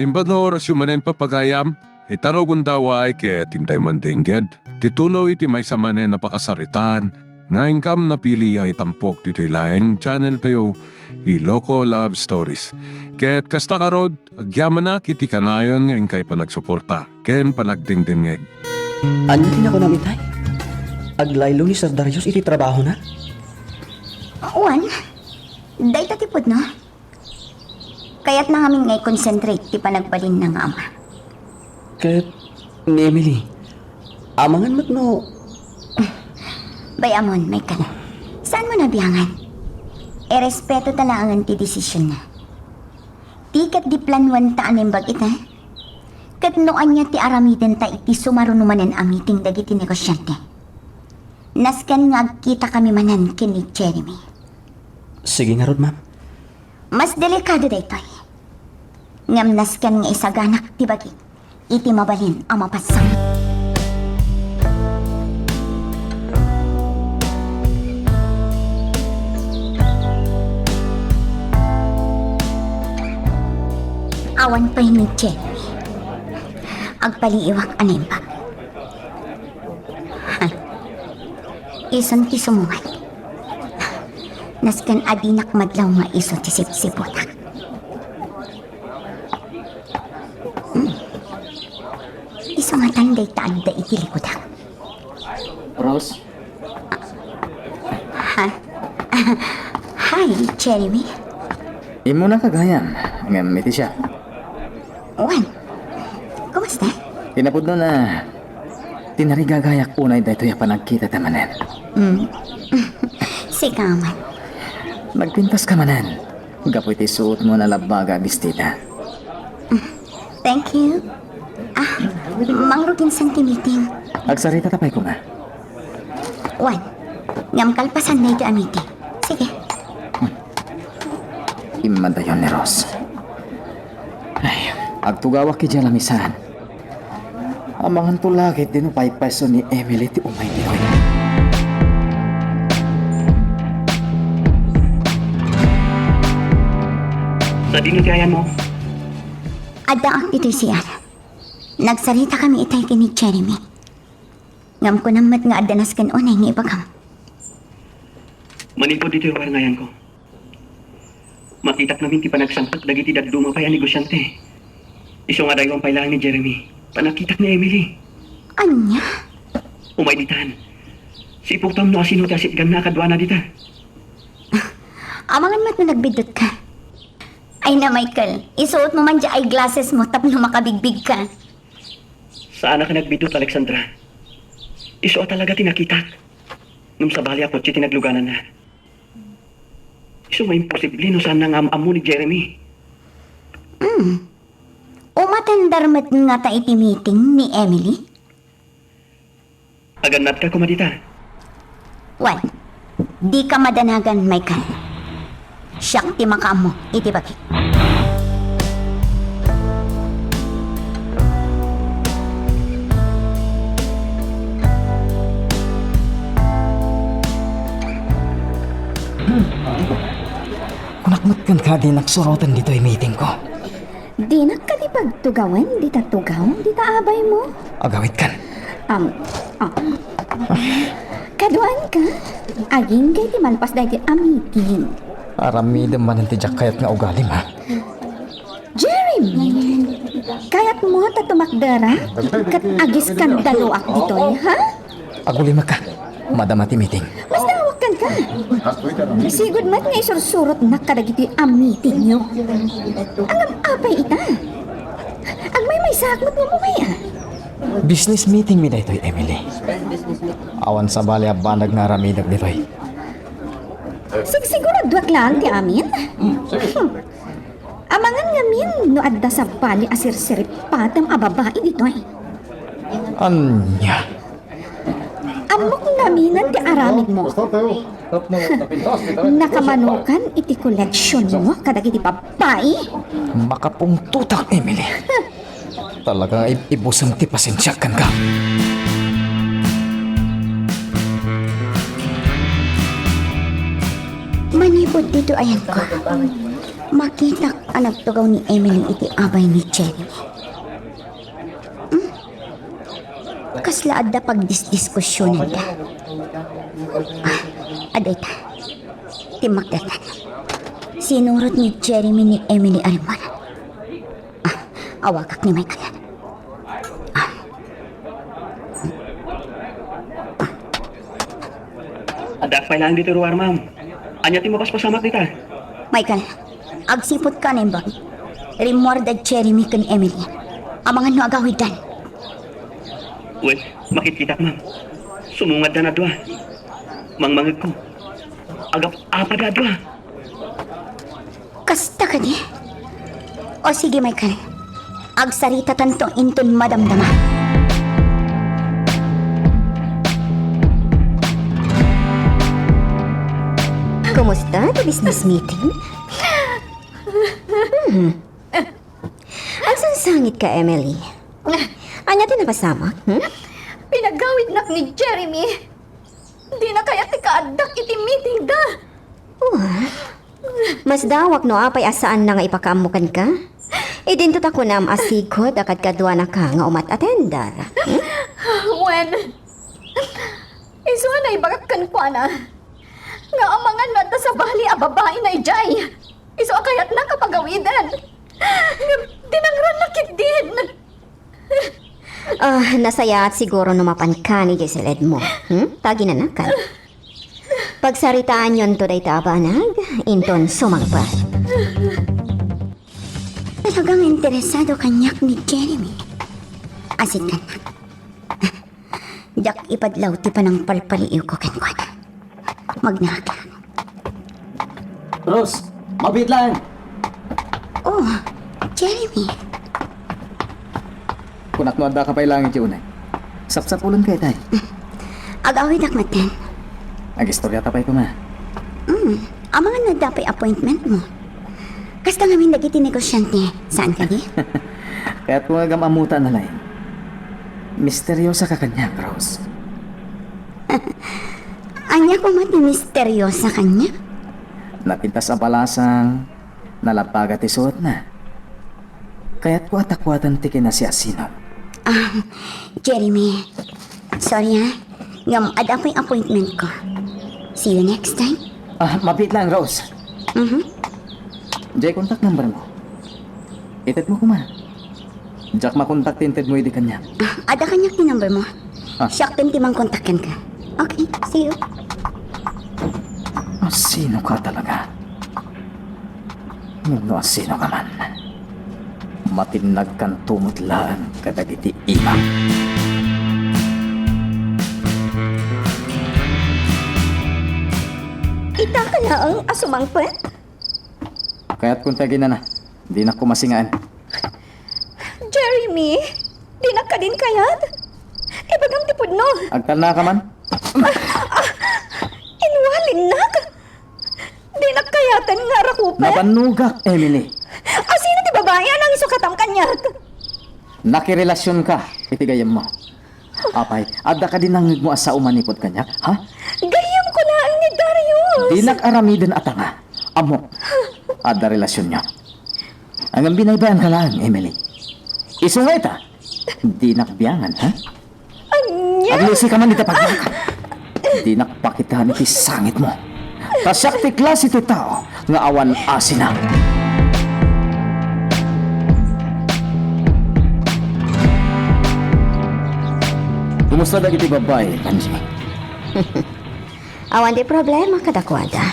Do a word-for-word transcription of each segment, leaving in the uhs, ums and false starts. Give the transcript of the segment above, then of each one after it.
Imbag nga orasyo manen, papagayam, ita no gundaway ket intay mandengged ti tuloy ti maysa manen a pakasaritaan nga inkam napili a itampok ditoy laeng channel tayo, Iloko Love Stories. Ket kasta ngarud, agyamanak iti kanayon nga inkay panagsuporta ken panagdengdengngeg. Ania ti nakunam itay? Aglaylo ni Sir Darius iti trabahona? Wen, dayta ti pudno. Kayatna ngamin nga i-concentrate ti panagbalinna nga ama. Ket ni Emily, amangan met no... Bay-amon, Michael. Saanmo nabiangan? Irespetota laengen ti desisionna. Ti ket di planuanta a naimbag ita. Ket no ania ti aramidenta iti sumaruno manen a meeting dagiti negosiante, nasken nga agkitakami manen ken ni Jeremy. Sige ngarud, ma'am. Mas delikado daytoy. Ngem nasken nga isaganak ti bagik iti mabalin a mapasang. Awan pay ni Jenny. Agpaliiwak a naimbag. Ison ti sumungan. Nasken a dinak madlaw nga isu ti sipsiputak. Hmm. Isu ngatan dayta adda iti likudak. Rose? Ha? Hi, Jeremy. Immuna ka gayam, ngem iti siak. Wen, kumusta? Kinapudno na, tinarigagayak unay daytoy a panagkitata manen. Hmm. Sika man. Nagpintas ka manen. Gapu iti suotmo a nalabbaga a bestida. Thank you. Ah, mangrugin san ti meeting. Agsaritata pay koma. Wen, ngem kalpasan daytoy a meeting. Sige. Immadayon ni Rose. Ay, agtugawak idiay lamisan. Amangan to la ket di no paypayso ni Emily ti umay ditoy. Sadino ti ayanmo? Addaak ditoy C R. Nagsaritakami itay ken ni Jeremy. Ngem kunam met nga adda nasken unay nga ibagam. Manipud ditoy ruar nga ayanko. Makitak ngamin ti panagsangpet dagiti dadduma pay a negosiante. Isu nga adaywan pay laeng ni Jeremy. Panagkitak ni Emily. Ania? Umay ditan. Siputam no asino ti asitganna a kaduana dita. Amangan met no nagbiddutka. Ay na, Michael, isuotmo man diay eyeglassesmo tapno makabigbigka. Saanak a nagbiddut, Alexandra. Isu a talaga ti nakitak. Ngem sabali a kotse ti naglugananna. Isu nga imposible no saanna nga am-ammo ni Jeremy. Hmm. Umatendar met ngata iti meeting ni Emily? Agannatka koma dita. Wen, dika madanagan, Michael. Siak ti makaammo iti bagik. Kunak met kenka, dinak suroten ditoy meetingko. Dinak kadi pagtugawen dita tugaw, dita abaymo? Agawidkan. Am, ah. Kaduaanka, agingga iti malpas daytoy a meeting. Aramidem manen ti diak kayat nga ugalim, ha? Jeremy, kayatmo ta tumakderak ket agiskandaloak ditoy, ha? Agulimekka. Madama ti meeting. Mas naawak kenka. Sigud met nga isursurotnak kadagiti a meetingyo. Ngem apay ita? Agmaymaysaak met ngem umay, a. Business meetingmi daytoy, Emily. Awan sabali a banag nga aramidek ditoy. Sigsiguraduak laeng ti amin. Hmm. Amangan ngamin no adda sabali a sirsiripatem a babai ditoy. Ania? Ammok ngaminen ti aramidmo. Nakamanokan iti koleksionmo kadagiti babbai. Makapungtotak, Emily. Talaga nga ib-, ibusem ti pasensiak kenka. Manipud ditoy ayanko, Makitak a nagtugaw ni Emily iti abay ni Jeremy. Hmm? Kasla adda pagdisdiskusionanda. Ah, adda ita. Timmakdertan. Sinurot ni Jeremy ni Emily a rimmuaran. Ah, awagak ni Michael. Ah. Addaak pay laeng ditoy ruar, ma'am. Ania ti mapaspasamak dita? Michael, agsiputka a naimbag. Rimmuarda Jeremy ken Emily. Amangan no agawiddan. Wen, makitkitak, ma'am. Sumungaddan a dua. Mangmangegko. Agap-apada a dua. Kasta kadi? O sige, Michael. Agsaritatanto inton madamdama. Kumusta ti business meeting? Hmm. Agsangsangitka, Emily. Ania ti napasamak, hmm? Pinagawidnak ni Jeremy. Dina kayat ti kaaddak iti meetingda. Oh. Masdawak no apay a saanna nga ipakaammo kenka. Idinto ta kunam a sigud a kadkaduanaka nga umat-atender. Hmm? Wen, isu a naibagak kenkuana nga amangan no adda sabali a babaina idiay. Isu a kayatnak a pagawiden. Ngem dinangranna ketdin. Ah, nasayaat siguro no mapanka idiay siled mo. Hmm? Ta aginanakan. Pagsaritaanyonto dayta a banag, inton sumangpet. Talagang interesado kaniak ni Jeremy. Asit kaniak. Diak ipadlaw ti panangpalpaliiwko kenkuana. Magnaak. Rose, mabiit laeng. Oh, Jeremy. Kunak no addaka pay laeng iti uneg. Sapsapulenka itay. Agawidak metten. Agistoriata pay koma. Mm, amangan no adda pay appointment mo. Kasta ngamin dagiti negosiante, saan kadi? Kayatko nga agam-ammota a nalaing. Misteriosa ka kaniak, Rose. Ania koma ti misteriosa kaniak? Napintas a balasang, nalabaga ti suotna. Kayatko a takuaten ti kinasiasino. Ah, Jeremy, sorry, ah. Ngem adda pay appointment ko. See you next time. Ah, mabiit lang, Rose. Mhm. Diay contact number mo. Itedmo koma. Diak makontak ti intedmo idi kaniak. Ah, adda kaniak ti number mo. Ah. Siak ti mangkontak kenka. Okay, see you. Asino ka talaga? Ngem no asino ka man, matinnagkanto met laeng kadagiti ibam. Ita ka laeng a sumangpet? Kayatko ti aginana. Dinak koma singaen. Jeremy, dinak kadin kayat. Ibagam ti pudno. Agtalna ka man? Ah, ah, inwalinnak. Dinak kayaten nga arakupen. Nabannogak, Emily. Asino ti babai a nangisungatam kaniak? Nakirelasionka iti gayyemmo. Apay, adda kadi nangngegmo a sao manipud kaniak, ha? Gayyemko laeng ni Darius. Dinak aramiden a tanga. Ammok, adda relasionyo. Ngem binaybay-anka laeng, Emily. Isu nga ita, dinak biangan, ha? Ania? Aglisika man ita pagbiag. Dinak pakitaan iti sangitmo. Ta siak ti klase ti tao nga awan asina. Kumusta dagiti babbai, Angie? Awan ti problema kadakuada.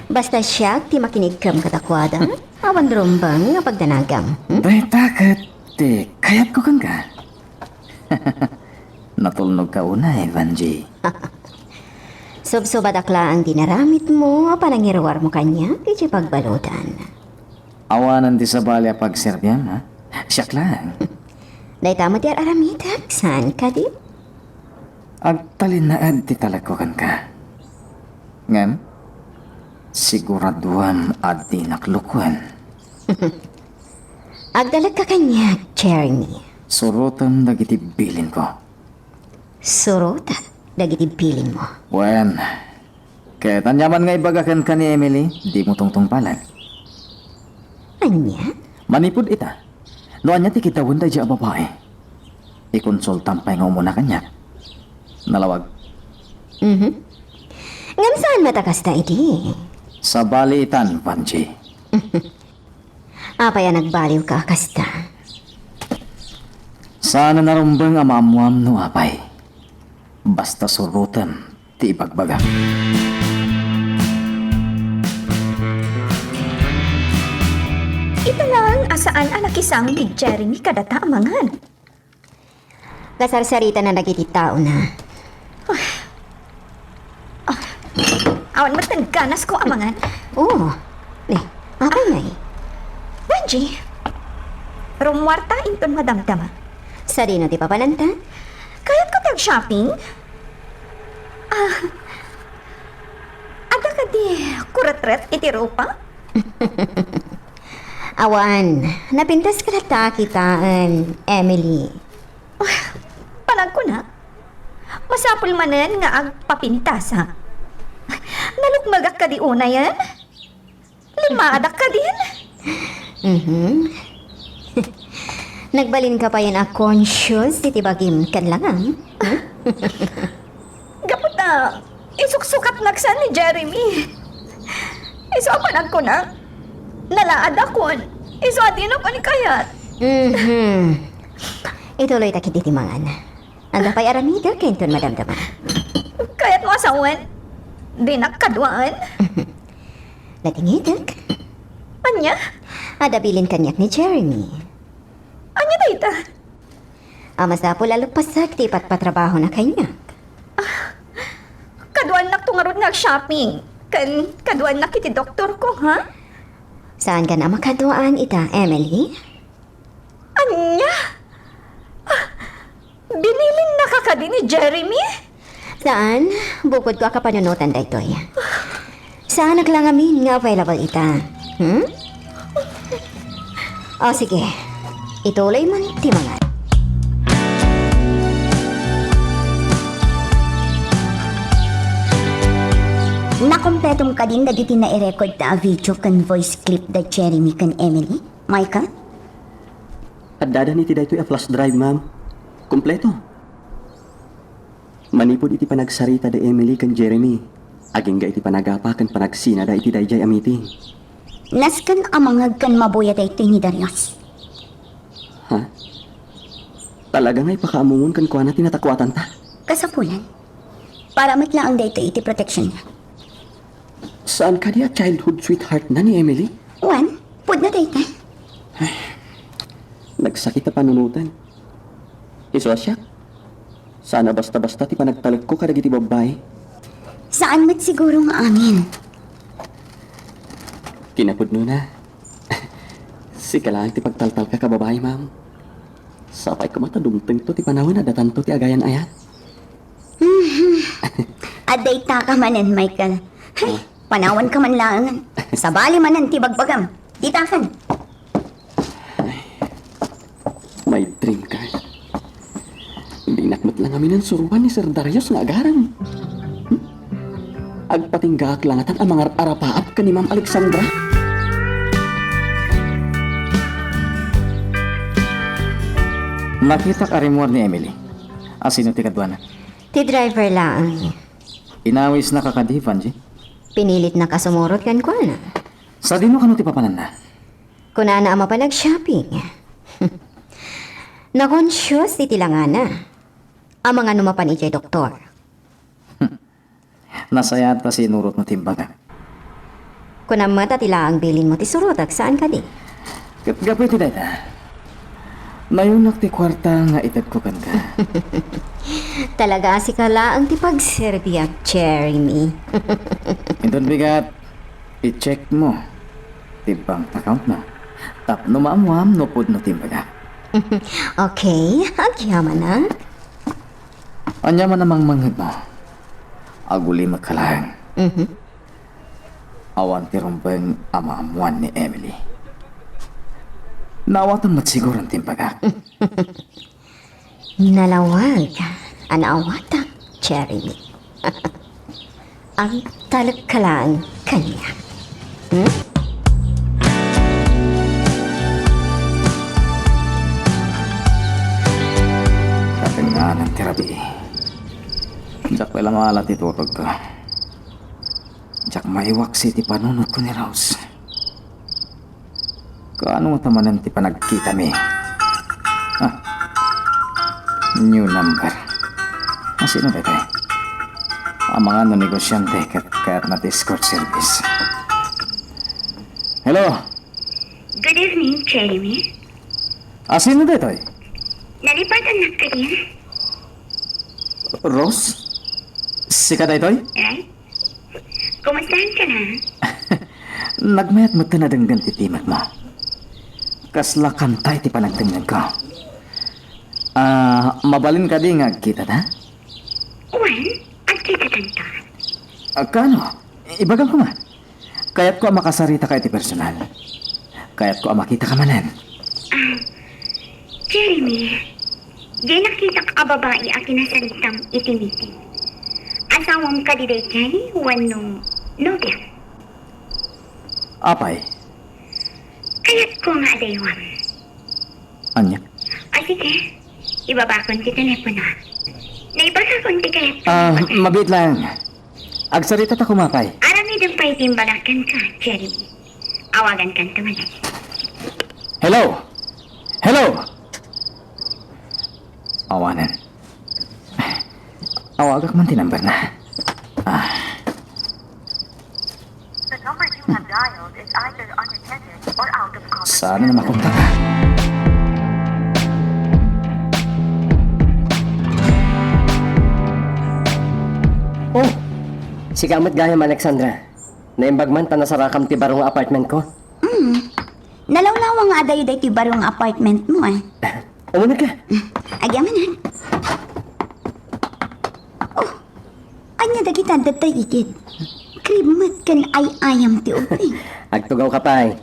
Basta siak ti makinigkem kadakuada, awan rumbeng nga pagdanagam. Hmm? Dayta ket ti kayatko kenka. Natulnog ka unay, Vanjie. Subsubadak laeng ti naramidmo a panangiruarmo kaniak iti pagbaludan. Awanen ti sabali a pagserbiam, ha? Siak laeng. Dayta met ti ar-aramidek, saan kadi? Agtalinaed ti talekko kenka. Ngem, siguraduam a dinak lukuen. Agtalekka kaniak, Jeremy. Surotem dagiti bilinko. Surotak dagiti bilinmo. Wen, ket aniaman nga ibaga kenka ni Emily, dimo tungtungpalen. Ania? Manipud ita, no ania ti kiddawenda idiay a babai, ikonsultam pay nga umuna kaniak. Nalawag. Mhm. Ngem saan met a kasta idi? Sabali itan, Vangie. Apay a nagbaliwka a kasta? Saan a narumbeng a maammoam no apay. Basta surotem ti ibagbagak. Ita laeng a saan a nakisang ni Jeremy kadata a mangan. Kasarsaritana dagiti taona. Ah. Ah. Awan met ganasko a mangan. Oo. Eh, apay ngay? Vangie, rummuarta inton madamdama. Sadino ti papananta? Kayatko ti ag-shopping. Ah, adda kadi kuretret iti rupa? Awan, napintaska latta a kitaen, Emily. Ah, panagkunak, masapul manen nga agpapintasak. Nalukmegak kadi unayen? Limaadak kadin? Mhm. Nagbalinka payen a conscious iti bagim ken langam? Hmm? Gapu ta isuksukatnak sa ni Jeremy. Isu a panagkunak, nalaadakon. Isu a dinakon kayat. Mhm. Ituloyta ketdi ti mangan. Adda pay aramidek inton madamdama. Kayatmo a sawen? Dinak kaduaan? Nadingitek. Ania? Adda bilin kaniak ni Jeremy. Ania dayta? A masapul a luppasak ti ipatpatrabahona kaniak. Ah, kaduaannakto ngarud nga ag-shopping. Ken kaduaannak iti doktorko, ha? Saankan a makaduaan ita, Emily? Ania? Ah, binilinnaka kadi ni Jeremy? Saan, bukodko a kapanunotan daytoy. Saanak la ngamin nga available ita. Hmm? O, sige. Ituloy man ti mangan. Nakompletom kadin dagiti nairecord ta a video ken voice clip da Jeremy ken Emily? Michael? Addadan iti daytoy a flash drive, ma'am. Kompleto. Manipud iti panagsarita da Emily ken Jeremy, agingga iti panagapa ken panagsinada iti daydiay a meeting. Nasken a mangngeg ken mabuya daytoy ni Darius. Ha? Talaga nga ipakaammomo kenkuana ti natakuatanta? Kasapulan. Para met laeng daytoy iti protection niya. Saan kadi a childhood sweetheart na ni Emily? Wen, pudno dayta. Ay, nagsakit a panunoten. Isu a siak, saan a basta-basta ti panagtalekko kadagiti babbai. Saan met siguro nga amin. Kinapudnona, sika laeng ti pagtaltalkak a babai, ma'am. Sapay koma ta dumtengto ti panawen a datanto ti agayan-ayat. Mhm. Adda itaka manen, Michael. Ay, ah, panawanka man laengen. Sabali manen ti bagbagam. Ditakan. Ay, my dream car. Dinak met la ngaminen suroan ni Sir Darius nga agarem. Hmm? Agpatinggaak la ngatan a mangar-arapaap ken ni Ma'am Alexandra. Nakitak a rimmuar ni Emily. Asino ti kaduana? Ti driver laeng. Inawisnaka kadi, Vangie? Pinilitnak a sumurot kenkuana. Sadino kano ti papananna? Kunana a mapan ag-shopping. Nakonsios iti langana. Amangan no mapan idiay doktor. Nasayaat ta sinurotmo ti imbagak. Kunam met a ti laeng bilinmo ti surotek, saan kadi? Ket gapu iti dayta, nayonak ti kuarta nga itedko kenka. Talaga a sika laeng ti pagserbiak, Jeremy. Inton bigat, i-check mo ti bank account na. Tapno maammoam no pudno ti imbagak. Okay, agyamanak. Ania man a mangmangngegmo, agulimek laeng. Mhm. Awan ti rumbeng a maammoan ni Emily. Naawatam met siguron ti imbagak. Nalawag a naawatak, Jeremy. Agtalekka laeng kaniak. Hmm? Ala ti tutogko. Diak maiwaksi ti panunotko ni Rose. Kaano ngata manen ti panagkitami? Ah. New number. Asino daytoy? Amangan no negosiante ket kayatna ti escort service. Hello? Good evening, Jeremy. Asino daytoy? Nalipatannak kadin? Rose? Sika daytoy? Right? Kumustahan ka na? Nagmayat met ta nadenggen ti timekmo. Kasla kanta iti panagtengngegko. Ah, mabalin kadi nga agkitata? Wen, agkitatanto. Ah, kaano? Ibagam koma. Kayatko a makasarita ka iti personal. Kayatko a makita ka manen. Ah, Jeremy, diay nakitak a babai a kinasaritam iti meeting. Asawam kadi daydiay wenno nobiam? Apay? Kayatko nga adaywam. Ania? O sige, ibabakon ti telepono. Naibagakon ti kayatko. Ah, mabiit lang. Agsaritata koma pay. Aramidem pay ti imbagak kenka, Jeremy. Awagankanto manen. Hello? Hello? Awanen. Awagak man ti number na. Ah. The number you have dialed is either unattended or out of coverage area. Sana na makontak. Oh, sika met gayam, Alexandra. Naimbag man ta nasarakam ti baro nga apartment ko. Mm. Nalawlawa nga adayo daytoy baro nga apartment mo, eh. Umuneg ka. Agyamanak. Oh, ania dagita adda igid? Crib met ken ay-ayam ti ubbing. Agtugaw ka pay.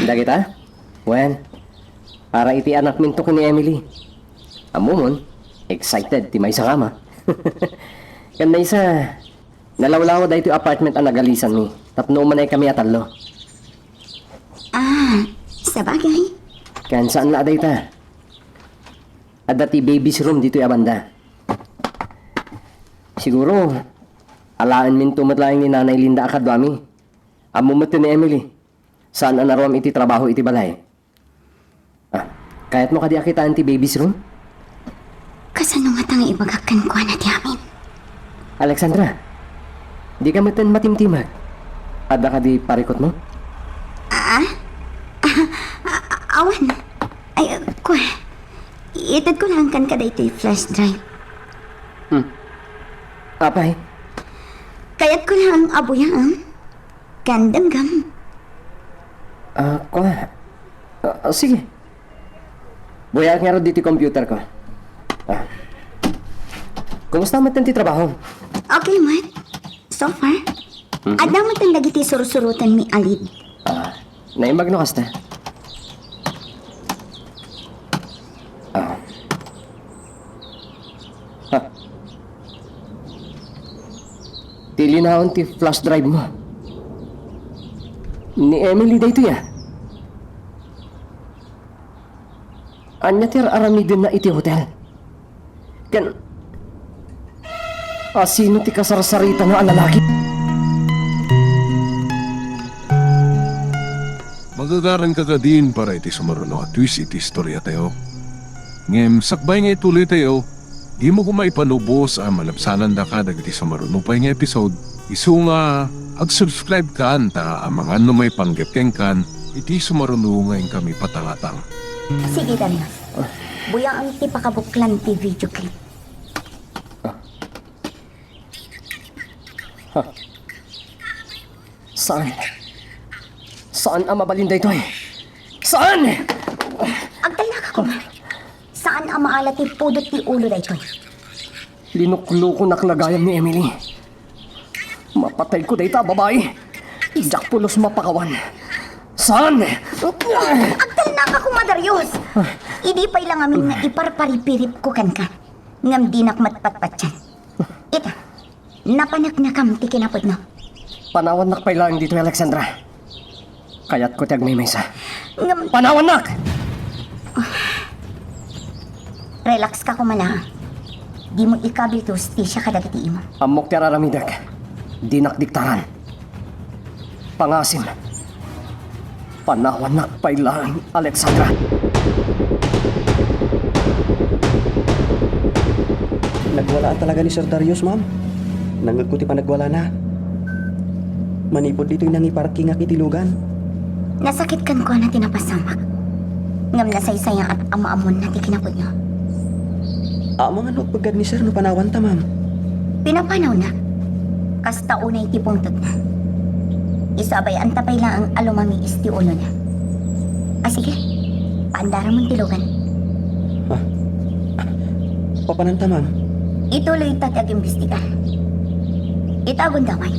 Dagita? Wen, para iti anakminto ken ni Emily. Ammomon, excited ti maysa nga ama. Ken maysa, nalawlawa daytoy apartment a nagalisanmi tapno umanaykami a tallo. Ah, sabagay. Ken saan la a dayta. Adda ti baby's room ditoy a banda. Siguro, alaenminto met laeng ni Nanay Linda a kaduami. Ammo met ni Emily. Saan a naruam iti trabaho iti balay. Ah, kayatmo kadi a kitaen ti baby's room? Kasano ngata nga ibagak kenkuana ti amin? Alexandra, dika metten matimtimag. Adda kadi parikutmo? Ah? Ah, ah, awan. Ay, kua. Itedko laeng kenka daytoy flash drive. Hmm. Apay? Kayatko laeng a buyaem. Ken denggem. Ah, kua. Ah, ah, sige. Buyaak ngarud ditoy computer ko. Ah. Kumusta met ti trabaho? Okay met. So far. Mhm. Adda met dagiti sursurotenmi a lead. Ah, naimbag no kasta. Ah. Ha. Ti linaon ti flash drive mo. Ni Emily daytoy, ah. Ania ti ar-aramidenna iti hotel? Ken asino ti kasarsaritana a lalaki? Magagaranka kadin para iti sumaruno a twist iti istoriatayo. Ngem sakbay nga ituloytayo, dimo koma ipanubos a malabsanandaka dagiti sumaruno pay nga episode, isu nga ag-subscribe kan ta amangan no maipanggep kenkan iti sumaruno nga inkami patangatang. Sige, Darius. Buyaem ti pakabuklan ti video clip. Ah. Ha. Saan? Saan a mabalin daytoy? Saan? Agtalnaka koma. Saan a maala ti pudot ti ulo daytoy? Linuklokonak la gayam ni Emily. Mapatayko dayta a babai. Diak pulos mapakawan. Saan? Agtalnaka koma, Darius. Idi pay la ngamin nga iparparipiripko kenka, ngem dinak met patpatien. Ita, napaneknekam ti kinapudno. Panawannak pay laeng ditoy, Alexandra. Kayatko ti agmaymaysa. Ngem panawannak! Relax ka koma la. Dimo ikabil ti hustisia kadagiti imam. Ammok ti ar-aramidek. Dinak diktaran. Pangasim. Panawannak pay laeng, Alexandra. Nagwala talaga ni Sir Darius, ma'am. Nangngegko ti panagwalana. Manipud ditoy nangiparkingak iti lugan. Nasakit kenkuana ti napasamak. Ngem nasaysayaat a maammonna ti kinapudno. Amangan no agpegad ni Sir no panawanta, ma'am. Pinapanawna. Kasta unay ti pungtotna. Isu a bay-anta pay laeng a lumamiis ti ulona. A, sige. Paandaramon ti lugan. Ah. Papananta, ma'am. Ituloyta ti agimbestigar. Ita gundaway,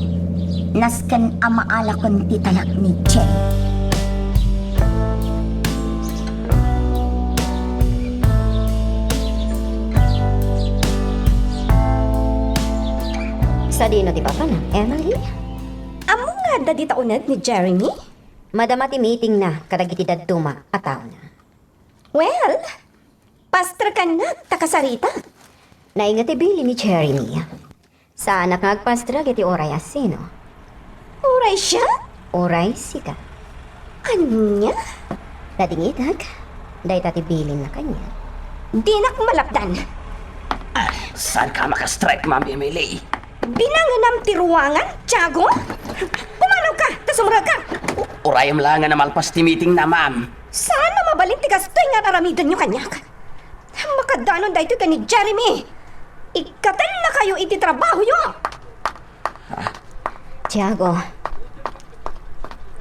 nasken a maalakon ti talek ni Jerry. Sadino ti papanak, Emily? Ammom nga adda dita uneg ni Jeremy? Madama ti meetingna kadagiti dadduma a taona. Well, pastrekannak ta kasarita. Nainget ti bilin ni Jeremy. Saanak nga agpastrek iti uray a sino. Uray siak? Uray sika. Ania? Nadingitak, dayta ti bilinna kaniak. Dinak malapdan. Ah, saanka a makastrek, Ma'am Emily? Binangenam ti ruangan, Tiago? Pumanawka, ta sumrekka. U-, urayem laengen a malpas ti meetingna, ma'am. Saan a mabalin ti kastoy nga ar-aramidenyo kaniak. Makadanon daytoy ken ni Jeremy. Ikkatennakayo iti trabahoyo. Tiago,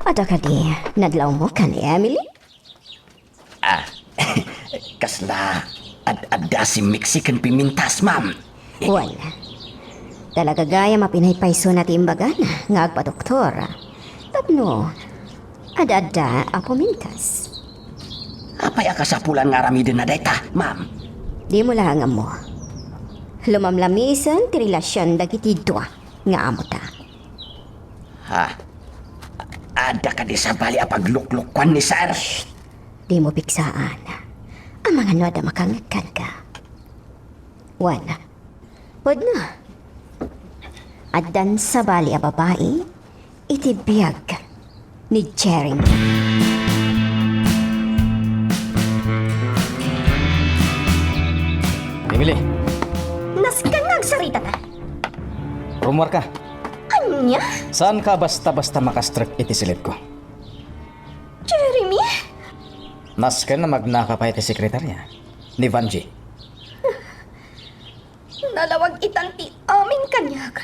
adda kadi nadlawmo ken ni Emily? Ah, kasla ad-adda a simmiksi ken pimintas, ma'am. Wen, talaga gayam a pinaypaysona ti imbagana nga agpadoktor. Tapno ad-adda a pumintas. Apay a kasapulan nga aramidenna dayta, ma'am? Dimo laeng ammo. Lumamlamisen ti relasion dagiti dua nga amota. Ha? Adda kadi sabali a pagluklukuan ni Sir? Shh! Dimo piksaan. Amangan no adda makangngeg kenka. Wen, pudno. Addan sabali a babai iti biag ni Jeremy. Emily. Nasken nga agsaritata. Rummuarka. Ania? Saanka a basta-basta makastrek iti silipko? Jeremy? Nasken a magnaka pay ti sekretaria ni Vanjie. Nalawag itan ti amin kaniak.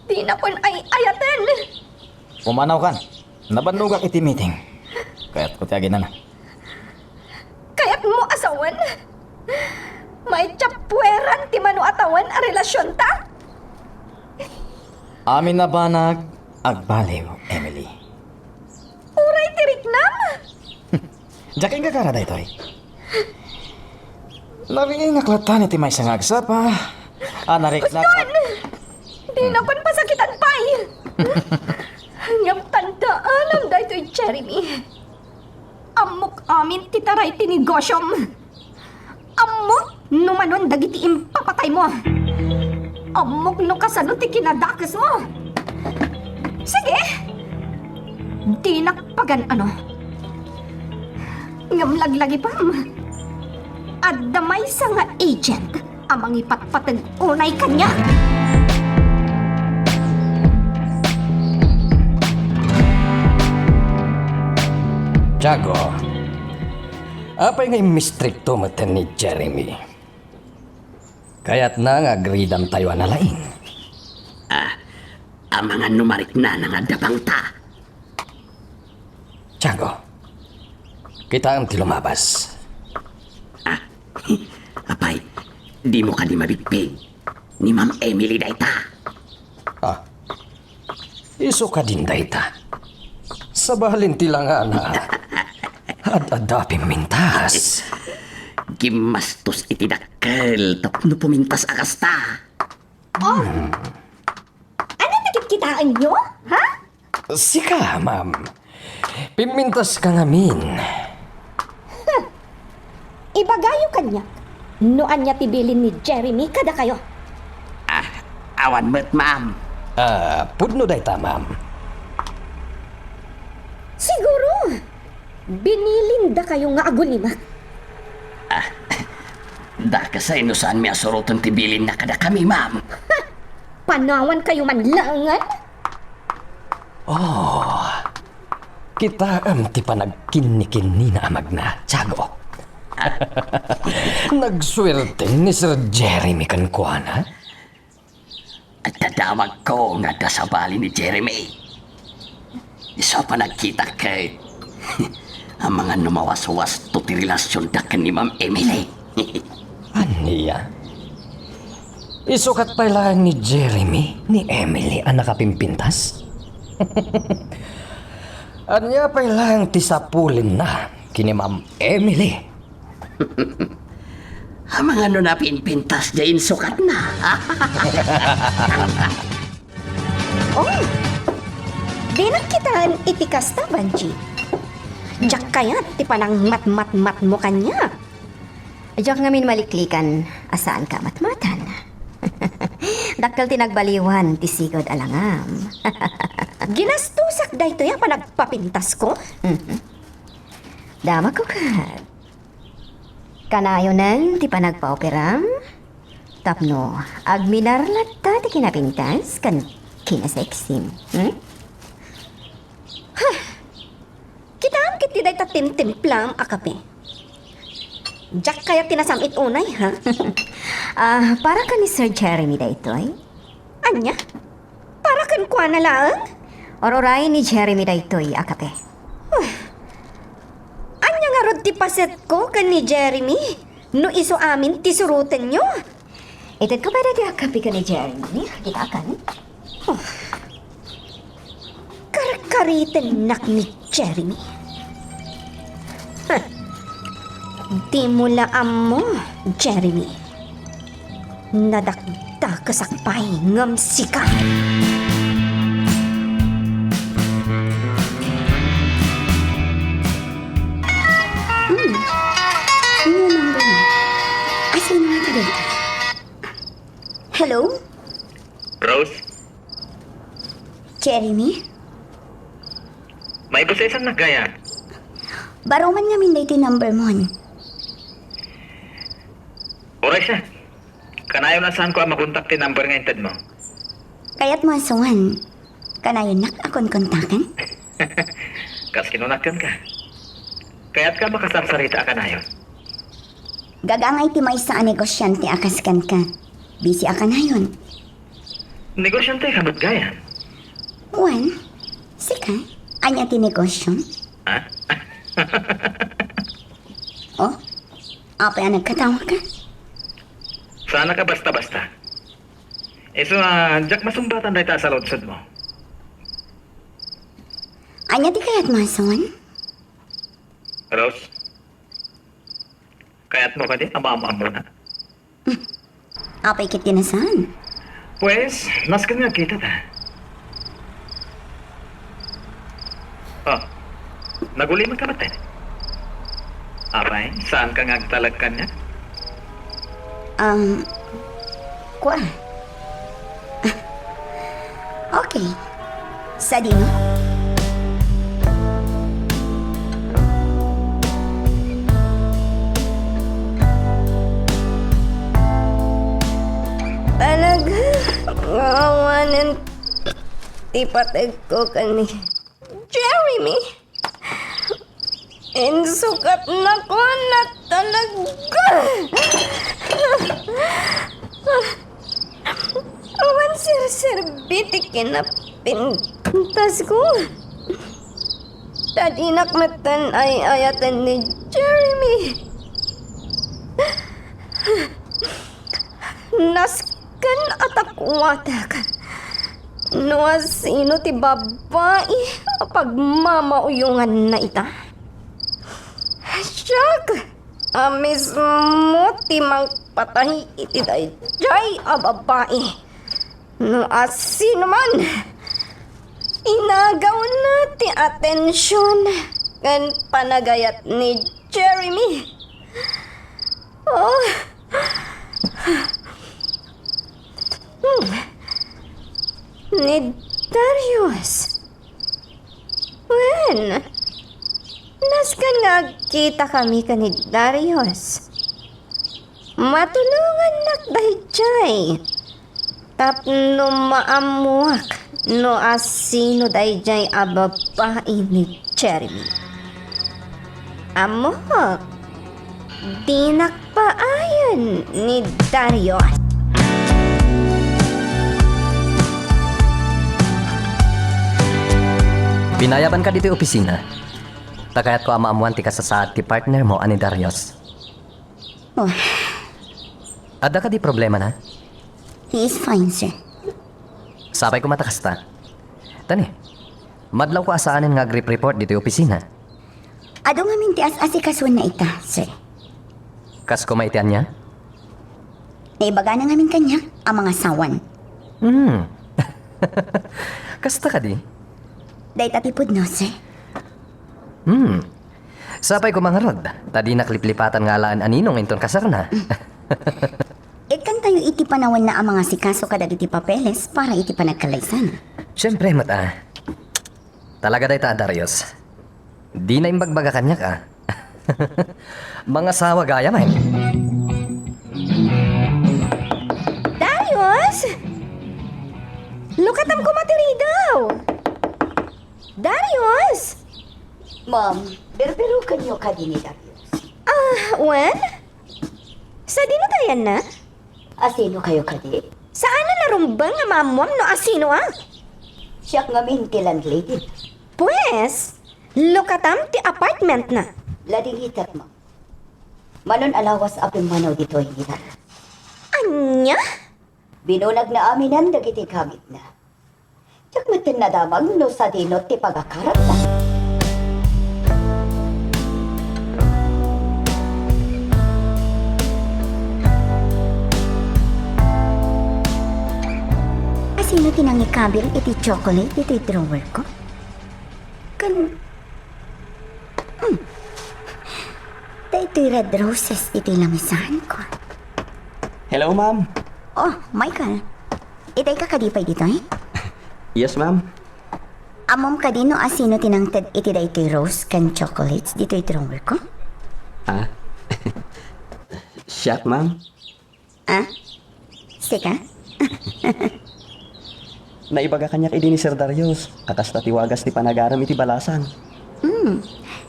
Dinakon ay-ayaten. Pumanawkan. Nabannogak iti meeting. Kayatko ti aginana. Kayatmo a sawen? Maidiay pueran ti mano a tawen a relasionta? Amin a banag, agbaliw, Emily. Uray ti riknam? Diak ingkakara daytoy. Nariingak latta iti maysa nga agsapa a nariknak. Uston! Dinakon pasakitan pay! Ngem tandaanam daytoy, Jeremy. Ammok amin ti taray ti negosiom. Ammok no manon dagiti impapataymo. Ammok no kasano ti kinadakesmo. Sige, dinak pagan-ano. Ngem laglagipem, adda maysa nga agent a mangipatpateg unay kaniak. Tiago, apay nga immistrikto met ni Jeremy? Kayatna nga agridamtayo a nalaing. Ah, amangan no mariknana nga adda bangta. Tiago, kitaem ti lumabas. Ah, apay, dimo kadi mabigpig? Ni Ma'am Emily dayta. Ah, isu kadin dayta. Sabalin ti langana. Ad-adda a pimmintas. Gimmastos iti dakkel tapno pumintas a kasta. Oh! Ania ti kitkitaenyo? Ha? Sika, ma'am. Pimmintaska ngamin. Huh. Ibagayo kaniak. No ania ti bilin ni Jeremy kadakayo? Ah, awan met, ma'am. Ah, pudno dayta, ma'am. Siguro, binilindakayo nga agulimek. Ah, dakesay no saanmi a suroten ti bilinna kadakami, ma'am. Panawankayo man laengen? Oh, kitaem ti panagkinnikennina a magna, Tiago. Nagsuerte ni Sir Jeremy kenkuana? Adda damagko nga adda sabali ni Jeremy. Isu a panagkitak ket amangan no mawaswasto ti relasionda ken ni Ma'am Emily. Ania? Isukat pay laeng ni Jeremy ni Emily a nakapimpintas? Ania pay laeng ti sapulenna ken ni Ma'am Emily? Amangan no napimpintas diay insukatna. Oh, dinak kitaen iti kasta, Banji. Diak kayat ti panangmatmatmatmo kaniak. Diak ngamin maliklikan a saanka a matmatan. Dakkel ti nagbaliwan ti sigud a langam. Ginastusak daytoy a panagpapintasko? Mhm. Damagko ket. Kanayonen ti panagpaoperam tapno agminar latta ti kinapintas ken kinasexim. Hmm? Huh! Kitaem ketdi dayta timtimplam a kape. Diak kayat ti nasam-it unay, ha? Ah, para ken ni Sir Jeremy daytoy? Ania? Para kenkuana laeng? Ur-urayen ni Jeremy daytoy a kape. Huh. Ania ngarud ti pasetko ken ni Jeremy no isu amin ti surotenyo? Itedko pay daytoy a kape ken ni Jeremy. Kitakan? Oh. Karkaritennak ni Jeremy. Huh. Dimo la ammo, Jeremy. Nadakdakesak pay ngem sika. Hmm. Sino number mo? Asin nga ka dito? Hello? Rose? Jeremy? Maibusesan na gaya. Baro man ngamin daytoy number mo. Uray siya. Kanayon a saanko a makontak ti number nga inted mo. Kayat mo a suan. Kanayonnak a konkontaken? Kas kinunak kenka. Kayatka a makasarsarita a kanayon? Gagangay ti maysa a negosyante a kas kenka. Busy a kanayon. Negosyante ka met gayam? Wen, sika, ania ti negosyom? Ha? Oh, apay a nagkatawa ka? Saanak a basta-basta. Isu a, diak masumbatan dayta a saludsodmo. Ania ti kayatmo a suan? Rose, kayatmo kadi a maam-ammona? Apay ket ti nasaan? Pues, nasken nga agkitata. Oh, nagulimek ka met? Apay, saanka nga agtalek kaniak? Um, kua. Okay. Sadino? Talaga nga awanen ti pategko ken ni Jeremy. Insukatnakon a talaga. Awan serserbi ti kinapintasko. Ta dinak metten ay-ayaten ni Jeremy. Nasken a takuatek no asino ti babai a pagmamauyonganna ita. Siak a mismo ti mangpatay iti daydiay a babai. No asino man, inagawna ti atension ken panagayat ni Jeremy. Oh, Hmm. Ni Darius. Wen, nasken nga agkitakami ken ni Darius. Matulongannak daydiay tapno maammoak no asino daydiay a babai ni Jeremy. Ammok, dinak paayen ni Darius. Pinayabanka ditoy opisina. Ta kayatko a maammoan ti kasasaad ti partner mo a ni Darius. Oh. Adda kadi problemana? He is fine, sir. Sapay koma ta kasta. Tani, madlawko a saanen nga agrep-report ditoy opisina. Adu ngamin ti as-asikasuenna ita, sir. Kas koma iti ania? Naibagana ngamin kaniak a mangasawan. Hmm. Kasta kadi? Dayta ti pudno, sir. Hmm. Sapay koma ngarud, ta dinak liplipatan nga alaen a ninong inton kasarna. Ikkantayo iti panawenna a mangasikaso kadagiti papeles para iti panagkalaysan. Siempre met a. Talaga dayta a Darius. Dina imbagbaga kaniak a. Mangasawa gayam, eh. Darius! Lukatam koma ti ridaw! Darius! Ma'am, birbirokenyo kadi ni Darius? Ah, wen? Sadino ta ayanna? Asino kayo kadi? Saan a narumbeng nga maammuam no asino a? Siak ngamin ti landlady. Pues, lukatam ti apartment na. Ladingitek, ma'am. Manon a lawas a pimmanaw ditoy ni Darius. Ania? Binunagna aminen dagiti gamitna. Diak metten nadamag no sadino ti pagakaratna. Asino ti nangikabil iti chocolate iti drawer ko? Kan Hmm. Daytoy red roses iti lamisaanko. Hello, ma'am. Oh, Michael. Itay ka kadi pay ditoy? Yes, ma'am. Ammom kadi no asino ti nangted iti daytoy rose ken chocolates ditoy drawer ko? Ah. Siak, ma'am. Ah? Sika? Naibaga kaniak idi ni Sir Darius a kasta ti wagas ti panagaram iti balasang. Hmm.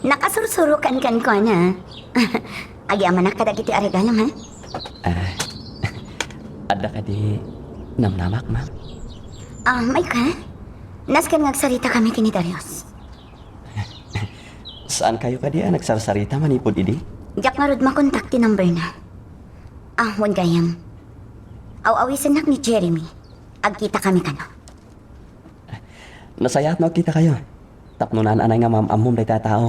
Nakasursurokan kenkuana. Agyamanak kadagiti aregalom, ha? Ah, adda kadi namnamak, ma'am? Ah, Michael, nasken nga agsarita kami ken ni Darius. Saan kayo kadi a nagsarsarita manipud idi? Diak ngarud makontak ti number na. Ah, wen gayam. Aw-awisennak ni Jeremy. Agkita kami kano. Nasayaat no agkita kayo. Tapno naan-anay nga maam-ammom dayta a tao.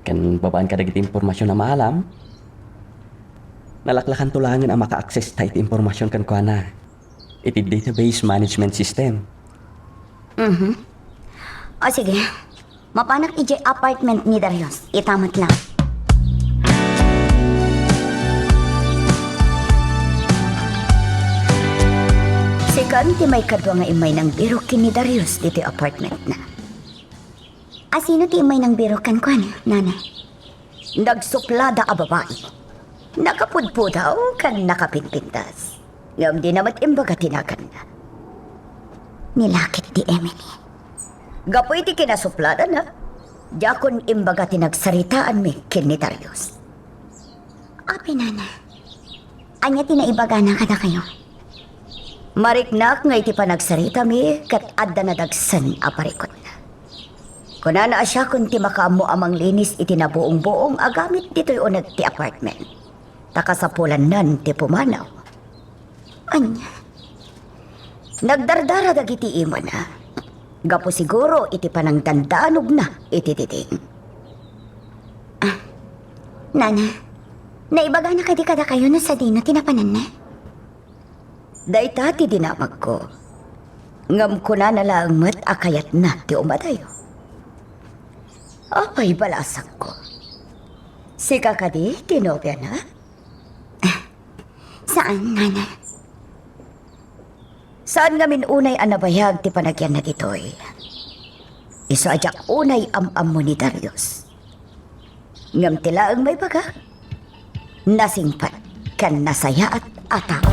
Ken babaen kadagiti impormasion a maalam, nalaklakanto laengen a maka-access ta iti impormasion kenkuana iti database management system. Mhm. O sige, mapanak idiay apartment ni Darius. Ita met laeng. Sikan ti maikadua nga immay nangbirok ken ni Darius ditoy apartment na. Asino ti immay nangbirok kenkuana, Nana? Nagsuplada a babai. Nakapudpudaw ken nakapinpintas. Ngem dina met imbaga ti naganna. Nilakip ti Emily. Gapu iti kinasupladana, diakon imbaga ti nagsaritaanmi ken ni Darius. Apay, Nana, ania ti naibagana kadakayo? Mariknak nga iti panagsaritami ket adda nadagsen a parikutna. Kunana a siakon ti makaammo a manglinis iti nabuong-buong a gamit ditoy uneg ti apartment. Ta kasapulannan ti pumanaw. Ania? Nagdardara dagiti imana. Gapu siguro iti panangdandanogna iti diding. Ah, Nana, naibagana kadi kadakayo no sadino ti napananna? Dayta ti dinamagko. Ngem kunana laeng met a kayatna ti umadayo. Apay, balasangko. Sika kadi ti nobiana? Ah, Saan, Nana? Saan ngamin unay a nabayag ti panagyanna ditoy? Isu a diak unay am-ammo ni Darius. Ngem ti laeng maibaga, nasingpet ken nasayaat a tao.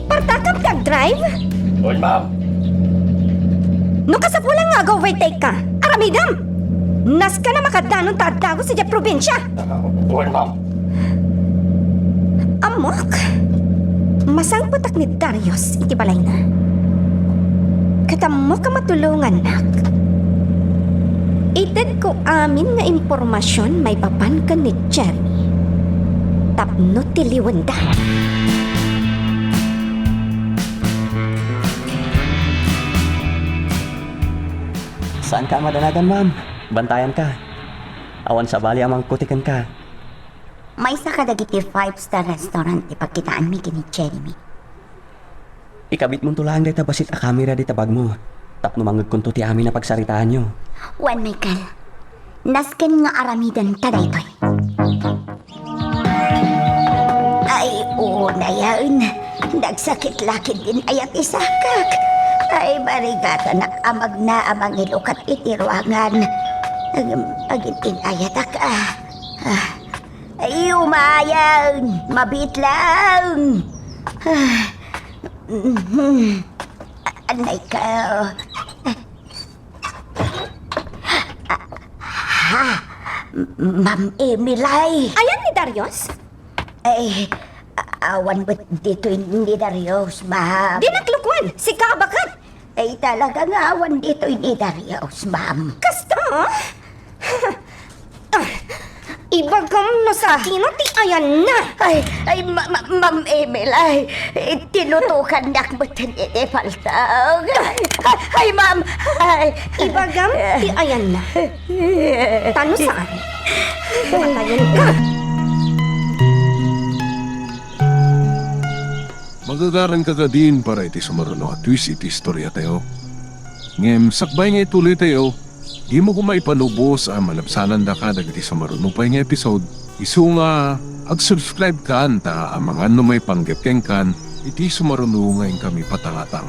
Partakam ti agdrive? Wen, ma'am. No kasapulan nga ag-overtake ka, aramidem! Nasken a makadanon ta addago sadiay probinsia. Wen, ma'am. Ammok, masangpetak ni Darius iti balayna. Ket ammok a matulongannak. Itedko amin nga impormasion maipapan ken ni Jeremy tapno tiliwenda. Saanka a madanagan, ma'am. Bantayanka. Awan sabali a mangkuti kenka. Maysa kadagiti five-star restaurant ti pagkitaanmi ken ni Jeremy. Ikabitmonto laeng dayta bassit a kamera dita bagmo tapno mangngegkonto ti amin a pagsaritaanyo. Wen, Michael, nasken nga aramidenta daytoy. Ay, unayen. Nagsakit la ketdin aya ti sakak. Ay, barigatanak a magna a mangilukat iti ruangan. Agin-, agin-inayatak, ah. Ah. Ay, umayen. Mabiit lang. Ah. Mhm. A-, anay ka. Ah, ha? M-, Ma'am Emily. Ayan ni Darius? Ay, a-, awan met ditoy ni Darius, ma'am. Dinak lukuan, sika a baket. Ay, talaga nga awan ditoy ni Darius, ma'am. Kasta? Ah, ibagam no sadino ti ayanna. Ay, ay, ma-, ma-, Ma'am Emily, ay, tinutukannak met iti paltag. Ay, ay, ma'am, ay. Ibagam ti ayanna. Ta no saan, patayenka. Magagaranka kadin para iti sumaruno a twist iti istoriatayo. Ngem sakbay nga ituloytayo, dimo koma ipanubos a malabsanandaka dagiti sumaruno pay nga episode. Isu nga ag-subscribe kan ta amangan no maipanggep kenkan iti sumaruno nga inkami patangatang.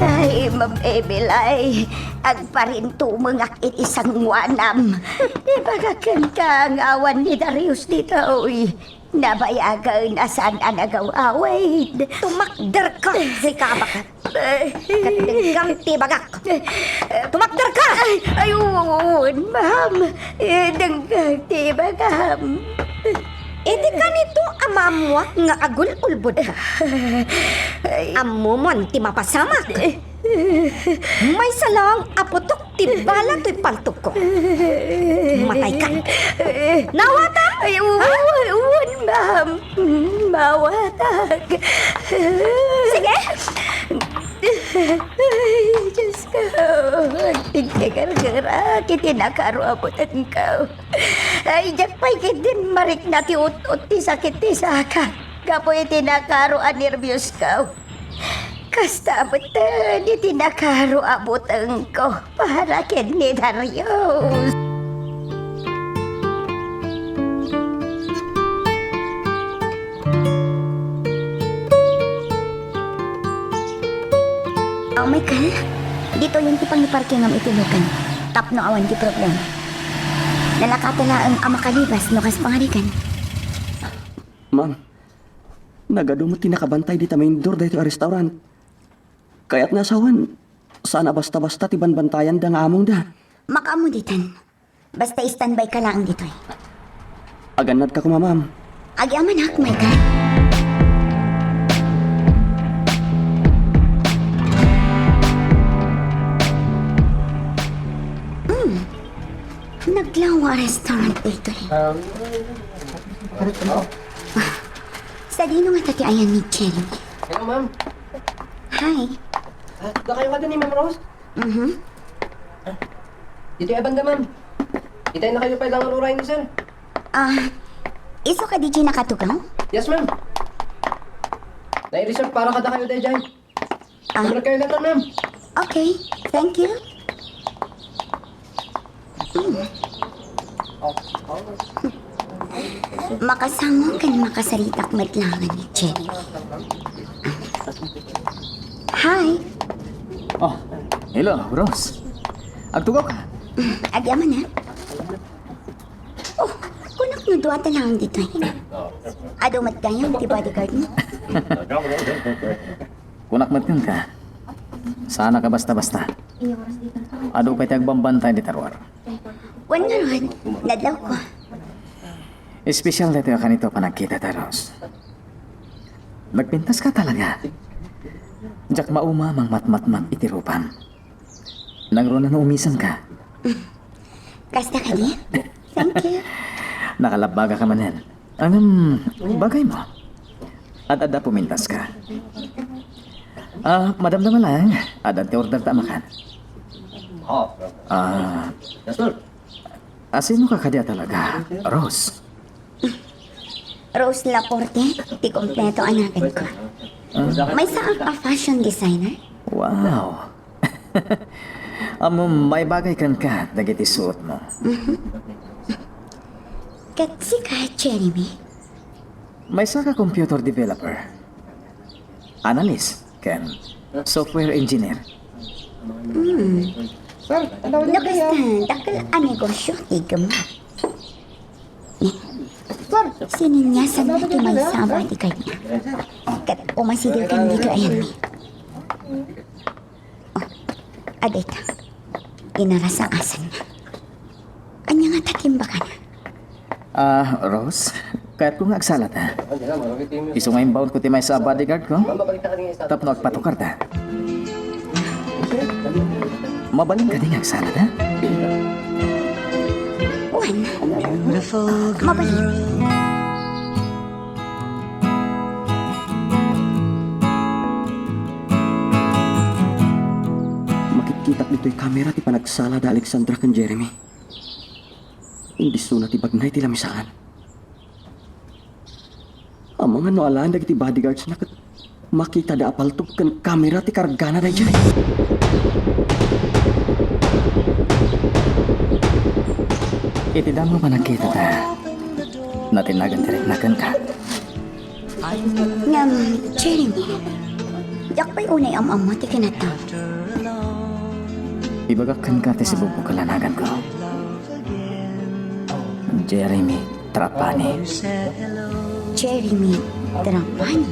Ay, Ma'am Emily, agparintumengak iti sangoanam. Ibagak kenka nga awan ni Darius ditoy. Nabayagen a saan a nagaw-awid. Tumakderka, sika a baket. Ket denggam ti ibagak. Tumakderka! Ay, ay, wen, ma'am. Eh, denggam ti ibagam. Idi kanito a maammoak nga agul-ulbodka. Ay. Ammomon ti mapasamak. Maysa laeng a putok ti bala toy paltogko. Matayka. Nawatam? Ay, u-, Ha? u-, wen, ma'am. Mawatak. Sige. Ay, Diyos ko. Agpigkagargarak iti nakaro a butengko. Ay, diak pay ketdin marikna ti ut-ot ti sakit ti sakak. Gapu iti nakaro a nerbios ko. Kasta metten iti nakaro a butengko para ken ni Darius. Oh my God! Ditoyen ti pangiparkingam iti local tapno awan ti problema. Nalakata laeng a makalibas no kas pangarigan. Ma'am, nagadu met ti nakabantay dita main door daytoy a restaurant. Kayatna a sawen, saan a basta-basta ti banbantayanda nga amongda. Makaammo ditan. Basta standby ka laeng ditoy. Agannadka koma, ma'am. Agyamanak, Michael. Hmm. Naglawa a restaurant daytoy. Sadino ngata ti ayan ni Jeremy? Hello, ma'am. Hi. Ah, dakayo kadi ni Ma'am Rose? Mhm. Ditoy a banda, ma'am. Itayennakayo pay laeng uray ni sir. Ah, isu kadi diay nakatugaw? Yes, ma'am. Nai-reserve para kadakayo daydiay. Ah. Uray kayo latta, ma'am. Okay, thank you. Hmm. Makasango ken makasaritak met laeng ni Jenny. Hi. Oh, hello, Rose. Agtugaw ka? Agyamanak. Oh, kunak no dua ta laeng ditoy. Adu met gayam ti bodyguard mo. Kunak met kenka, saanka basta-basta. Adu pay ti agbambantay dita ruar. Wen ngarud, nadlawko. Espesyal daytoy a kanito panagkitata, Rose. Nagpintaska talaga. Diak mauma a mangmatmatmat iti rupam. Nangruna no umisanka. Kasta kadi? Thank you. Nakalabbagaka manen. Ngem, bagaymo. Ad-adda pumintaska. Ah, madamdama laeng. Addan ti orderta a makan. Ah, asinoka kadi a talaga, Rose? Rose Laporte ti kompleto a naganko. Ah. Maysaak a fashion designer. Wow! Ammom, maibagay kenka dagiti suotmo. Mhm. Ket sika, Jeremy? Maysaka computer developer, analyst, ken software engineer. Hmm. Sir, ano ulit? No kasta, dakkel a negosyo ti igem. Sir, sininyasanna ti maysa a bodyguardna. Ket umasidegkan ditoy ayanmi. Oh, adda ita. Inarasaasanna. Ania ngata ti imbagana? Ah, Rose, kayatko nga agsalata. Isu nga imbaonko ti maysa a bodyguardko tapno agpatukarta. Mabalin kadi nga agsalata? Wen, mabalin. Makitkitak ditoy kamera ti panagsala da Alexandra ken Jeremy. Indisona ti bagna iti lamisaan. Amangan no alaen dagiti bodyguardsna ket makitada a paltog ken kamera ti kargana daydiay. Iti damo a panagkitata, natinnagan ti rikna kenka. Ngem, Jeremy, diak pay unay am-ammo ti kinatawko. Ibagak kenka ti sibugbog a lanaganko. Jeremy Trapani. Jeremy Trapani?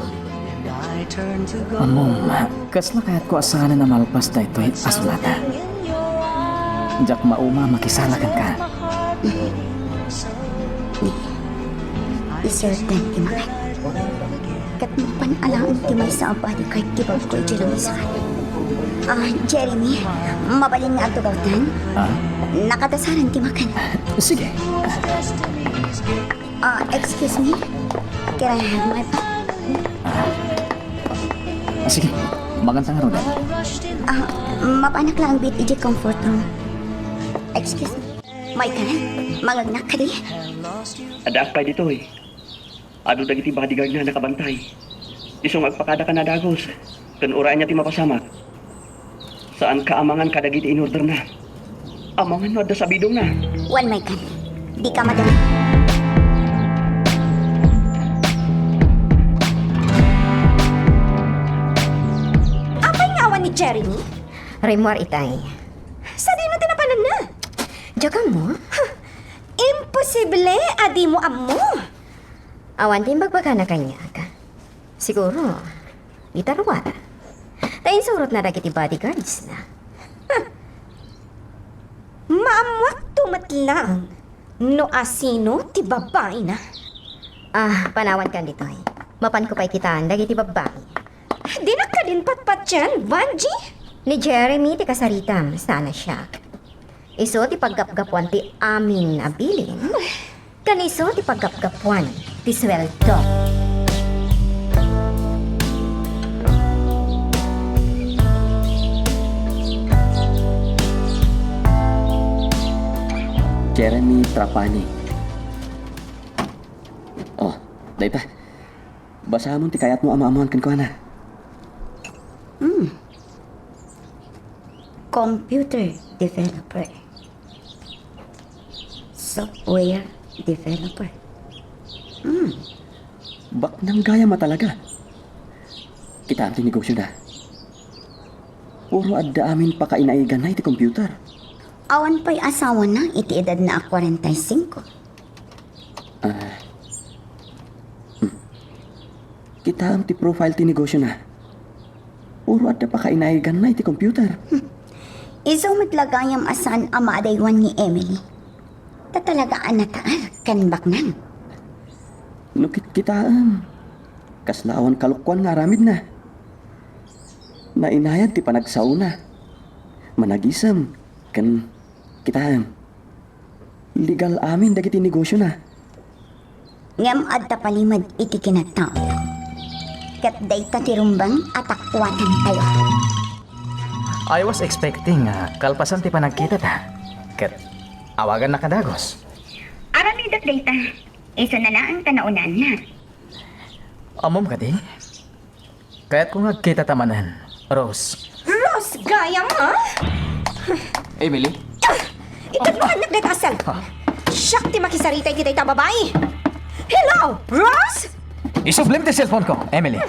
Ammom, kasla kayatko a saanen a malpas daytoy a sulata. Diak mauma a makisala kenka. Isurten ti makan. Ket mapan alaen ti maysa a bodyguard ti bag-o idiay lamisaan. Ah, Jeremy, mabalin nga agtugawtan? Ah? Nakadasaran ti makan. Sige. Ah, excuse me? Can I have my pa- Ah. Ah, sige. Maganta nga, Rodan. Ah, mapanak lang bit iti comfort room. Excuse me. May ka na? Mangagnak kadi? Addaak pay ditoy. Adu dagiti bodyguardna nakabantay. Isu nga agpakada kan a dagus, ken uray ania ti mapasamak. Saanka a mangan kadagiti inorderna. Amangan no adda sabidongna. Wen, Michael, dika madali. Apay nga awan ni Jeremy? Rimmuar itay. Sadino ti napananna? Diak ammo? Huh, imposible a dimo ammo. Awan ti imbagbagana kaniak. Siguro, dita ruar. Ta insurotna dagiti bodyguardsna. Huh. Maammuakto met laeng no asino ti babaina. Ah, panawankan ditoy. Mapanko pay kitaan dagiti babbai. Dinak kadin patpatien, Vanjie? Ni Jeremy ti kasaritam, saan a siak. Isu ti paggapgapuan ti amin a bilin. Ken isu ti paggapgapuan ti sueldo. Jeremy Trapani. Oh, dayta. Basaem ti kayatmo a maammoan kenkuana. Hmm. Computer developer. Software developer. Hmm. Baknang gayam a talaga. Kitaem ti negosiona. Puro adda amin pakainaigana iti computer. Awan pay asawana iti edadna a kwarenta y singko. Ah. Hmm. Kitaem ti profile ti negosiona. Puro adda pakainaigana iti computer. Hmm. Isu met la gayam a saan a maadaywan ni Emily. Ta talaga a nataar ken baknang. No kitkitaem, kasla awan kalokuan nga aramidna. Nainayad ti panagsaona. Managisem ken kitaem. Legal amin dagiti negosiona. Ngem adda palimed iti kinataona. Ket dayta ti rumbeng a takuatantayo. I was expecting nga kalpasan ti panagkitata. Ket awagannak a dagus. Aramidek dayta. Isu na laeng ta naunaannak. Ammom kadi? Kayatko nga agkitata manen, Rose. Rose, gayam, a? Emily? Itedmo kaniak dayta a cellphone. Siak ti makisarita iti dayta a babai. Hello, Rose? Isublim ti cellphone ko, Emily.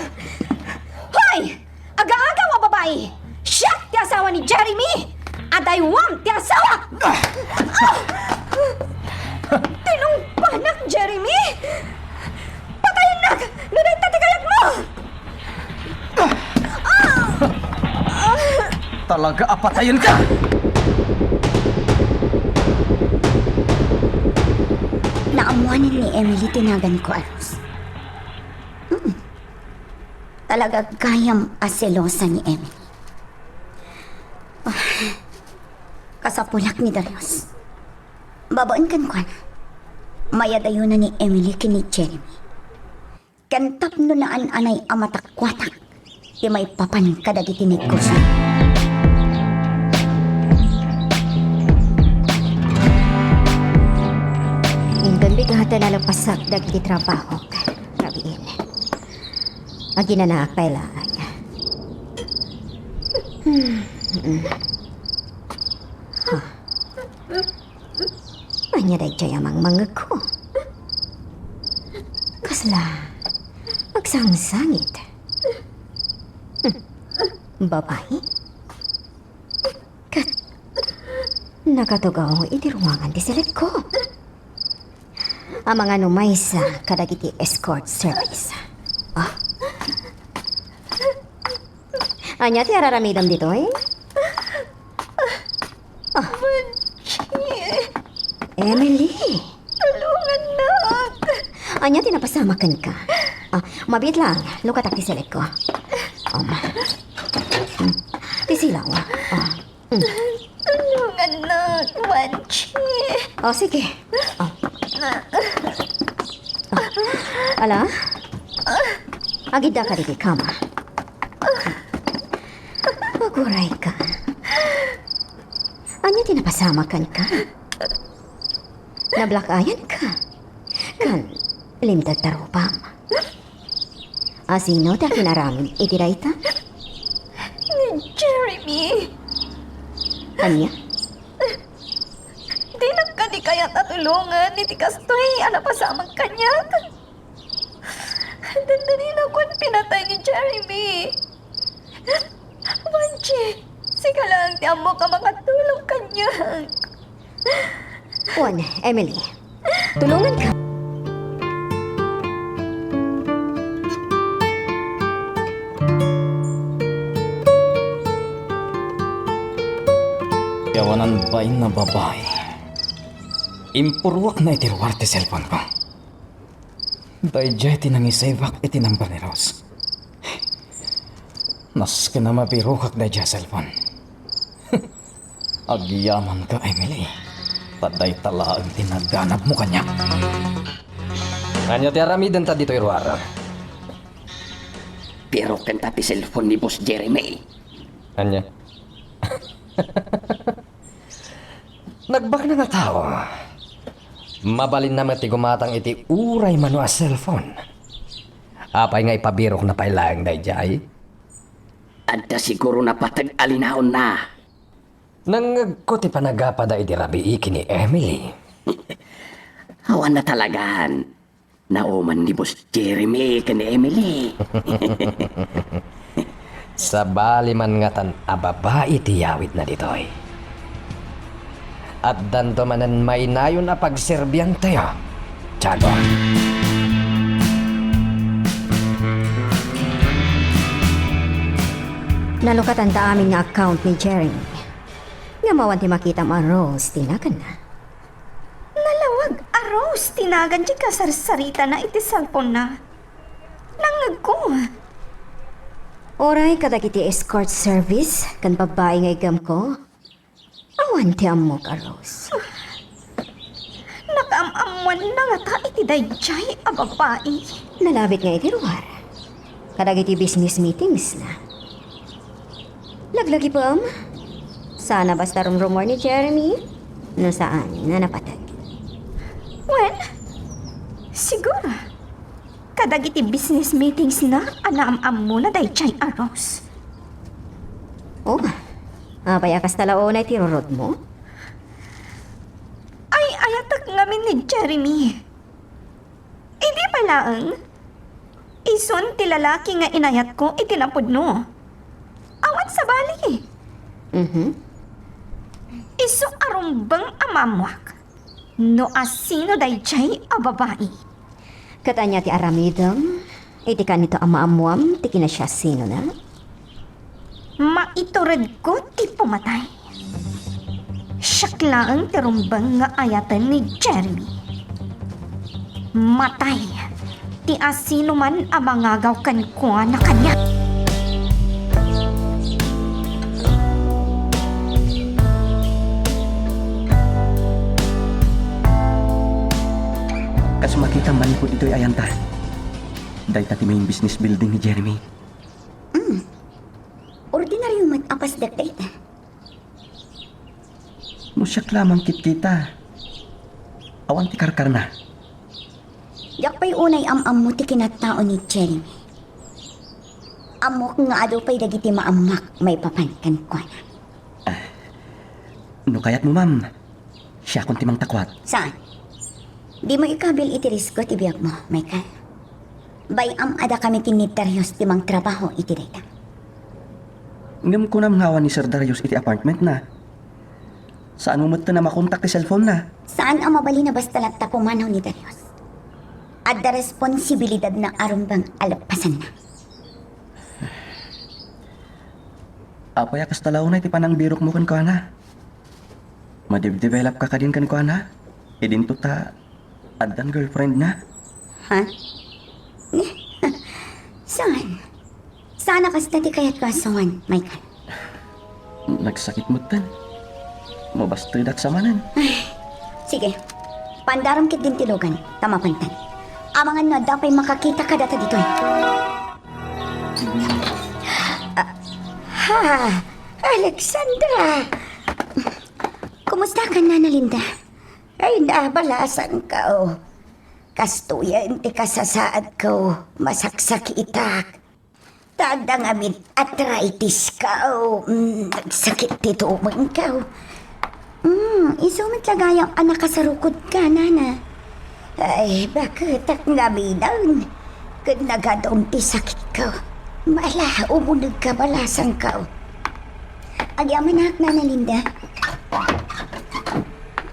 Hoy! Agaagaw a babai! Siak ti asawa ni Jeremy! Adaywam ti asawa! Ah! Tinungpanak, Jeremy! Patayennak no dayta ti kayatmo! Talaga a patayenka! Naammoanen ni Emily ti naganko a Rose. Mm. Talaga gayam a selosa ni Emily. Ah, kasapulak ni Darius. Babaen kenkuana, mayadayona ni Emily ken ni Jeremy. Ken tapno naan-anay a matakuatak ti maipapan kadagiti negosio. Inton bigat a nalepasak dagiti trabahok, rabiin. Aginanaak pay laeng. Hmm, mm. Huh. Ania daytoy a mangmangngegko? Kasla agsangsangit. Hmm. Babai? Ket nakatugaw iti ruangan ti selekko. Amangan no maysa kadagiti escort service. Ah. Ania ti ar-aramidem ditoy? Ah. Emily! Tulongannak! Ania ti napasamak kenka? Ah, mabiit laeng, lukatak ti selekko. Um. Hmm. Ti silaw. Ah. Hmm. Tulongannak, Banchi. Oh, sige. Oh. Ah. Ala? Agiddaka ditoy kama. Agurayka. Ania ti napasamak kenka? Nablakayanka. Ken limtedta rupam. Asino ti akin-aramid iti dayta? Ni Jeremy. Ania? Dinak kadi kayat a tulongen iti kastoy a napasamak kaniak. Dandani nakuan pinatay ni Jeremy. Banchi, sika laeng ti ammok a makatulong kaniak. Wen, Emily, tulonganka. Ti awanan bain a babai. Impurruakna iti ruar ti cellphone ko. Daydiay ti nangisayvak iti number ni Rose. Nasken a mabirokak daydiay a cellphone. Agyamanka, Emily. Ta dayta laeng ti naganabmo kaniak. Ania ti aramidenta ditoy ruar? Birokenta ti cellphone ni Boss Jeremy. Ania? Nagbaknang a tao. Mabalinna met ti gumatang iti uray mano a cellphone. Apay nga ipabirokna pay laeng daydiay? Adda siguro napateg a linaonna. Nangngegko ti panagapada idi rabii ken ni Emily. Awan na talagan. Nauman ni Boss Jeremy ken ni Emily. Sabali man ngatan a babai ti yawidna ditoy. Addanto manen mainayon a pagserbiantayo, Tiago. Nalukatanta amin nga account ni Jeremy. Ngem awan ti makitam a Rose ti naganna. Nalawag a Rose ti nagan ti kasarsaritana iti cellphone-na. Nangngegko. Uray kadagiti escort service ken babbai nga iggemko, awan ti ammok a Rose. Nakaam-ammoanna ngata iti daydiay a babai. Nalabit nga iti ruar kadagiti business meetings-na. Laglagipem, saan a basta rumrumor ni Jeremy, no saan a napateg. Wen, siguro, kadagiti business meetings-na a naam-ammona daydiay a Rose. Oh, apay a kasta la unay ti rurotmo? Ay-ayatek ngamin ni Jeremy. Idi pay laeng, isun ti lalaki nga inayatko iti napudno. Awan sabali. Mhm. Isu a rumbeng a maammoak no asino daydiay a babai. Ket ania ti aramidem iti kanito a maammoam ti kinasiasinona? Maituredko ti pumatay. Siak laeng ti rumbeng nga ayaten ni Jeremy. Matay ti asinoman a mangagaw kenkuana kaniak. Kas makitam manipud ditoy ayanta, dayta ti main business building ni Jeremy. Mm. Ordinario met a pasdek dayta. No siak la mangkitkita, awan ti karkarna. Diak pay unay am-ammo ti kinattao ni Jeremy. Ammok nga adu pay dagiti maammoak maipapan kenkuana. Ah, no kayatmo, ma'am, siakon ti mangtakuat. Saan? Dimo ikabil iti risko ti biagmo, Michael. Bay-am a dakami ken ni Darius ti mangtrabaho iti dayta. Ngem kunam nga awan ni Sir Darius iti apartmentna. Saanmo metten a makontak ti cellphone-na. Saan a mabalin a basta latta pumanaw ni Darius. Adda responsibilidadna a rumbeng a leppasanna. Apay a kasta la unay ti panangbirokmo kenkuana? Madebdevelopka kadin kenkuana? Idinto ta addan girlfriendna? Ha? Saan? Saan a kasta ti kayatko a suan, Michael? Nagsakit metten. Mabastedak sa manen. Ay, sige. Pandarom ketdin ti lugan, ta mapantan. Amangan no adda pay makakita kadata ditoy. Ah, ha, Alexandra! Kumusta ka, Nana Linda? Ay, nabalasangko. Kastoyen ti kasasaadko, masaksakitak. Ta adda ngamin arthritis-ko. Mm, nagsakit ti tumengko. Mm, isu met la gayam a nakasarukodka, Nana. Ay, baketak ngaminen. Ket nagadun ti sakitko. Mala, umunegka, balasangko. Agyamanak, Nana Linda.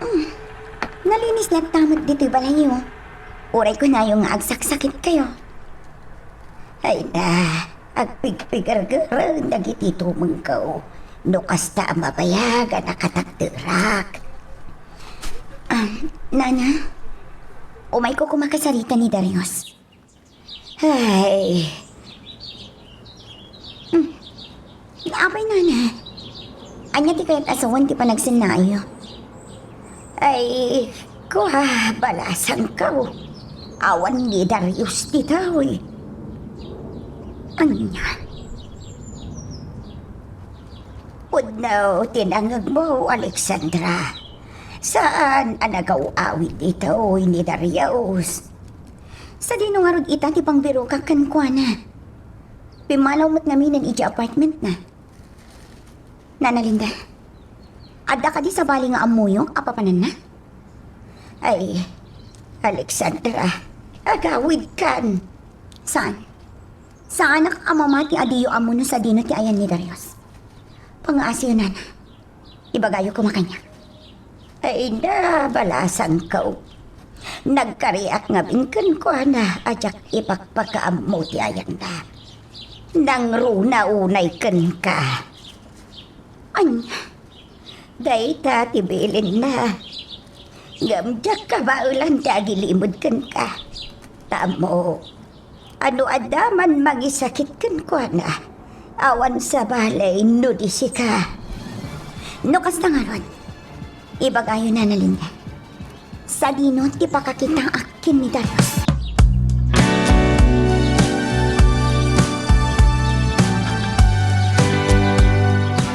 Mm, nalinis latta met ditoy balayyo. Uray kunayo nga agsaksakitkayo. Ay na, agpigpigergereng dagiti tumengko no kasta a mabayag a nakatakderak. Ah, Nana, umayko koma kasarita ni Darius. Ay. Hmm. Apay, Nana? Ania ti kayat a sawen ti panagsennayo? Ay, kua, balasangko. Awan ni Darius ditoy. Ania? Pudno ti nangngegmo, Alexandra. Saan a nagaw-awid ditoy ni Darius. Sadino ngarud ita ti pangbirokak kenkuana? Pimmanaw met ngaminen idiay apartmentna. Nana Linda, Adda kadi sabali nga ammoyo a papananna? Ay, Alexandra, agawidkan. Saan? Saanak a mamati a diyo ammo no sadino ti ayan ni Darius. Pangaasiyo, nana. Ibagayo koma kaniak. Ay, nabalasangko. Nagkariak ngamin kenkuana a diak ipakpakaammo ti ayanna. Nangruna unay kenka. Ania? Dayta ti bilinna. Ngem diak kabaelan ti agilimed kenka. Ta ammok a no adda man mangisakit kenkuana, awan sabali no di sika. No kasta ngarud, ibagayo, Nana Linda. Sadino ti pakakitaak ken ni Darius?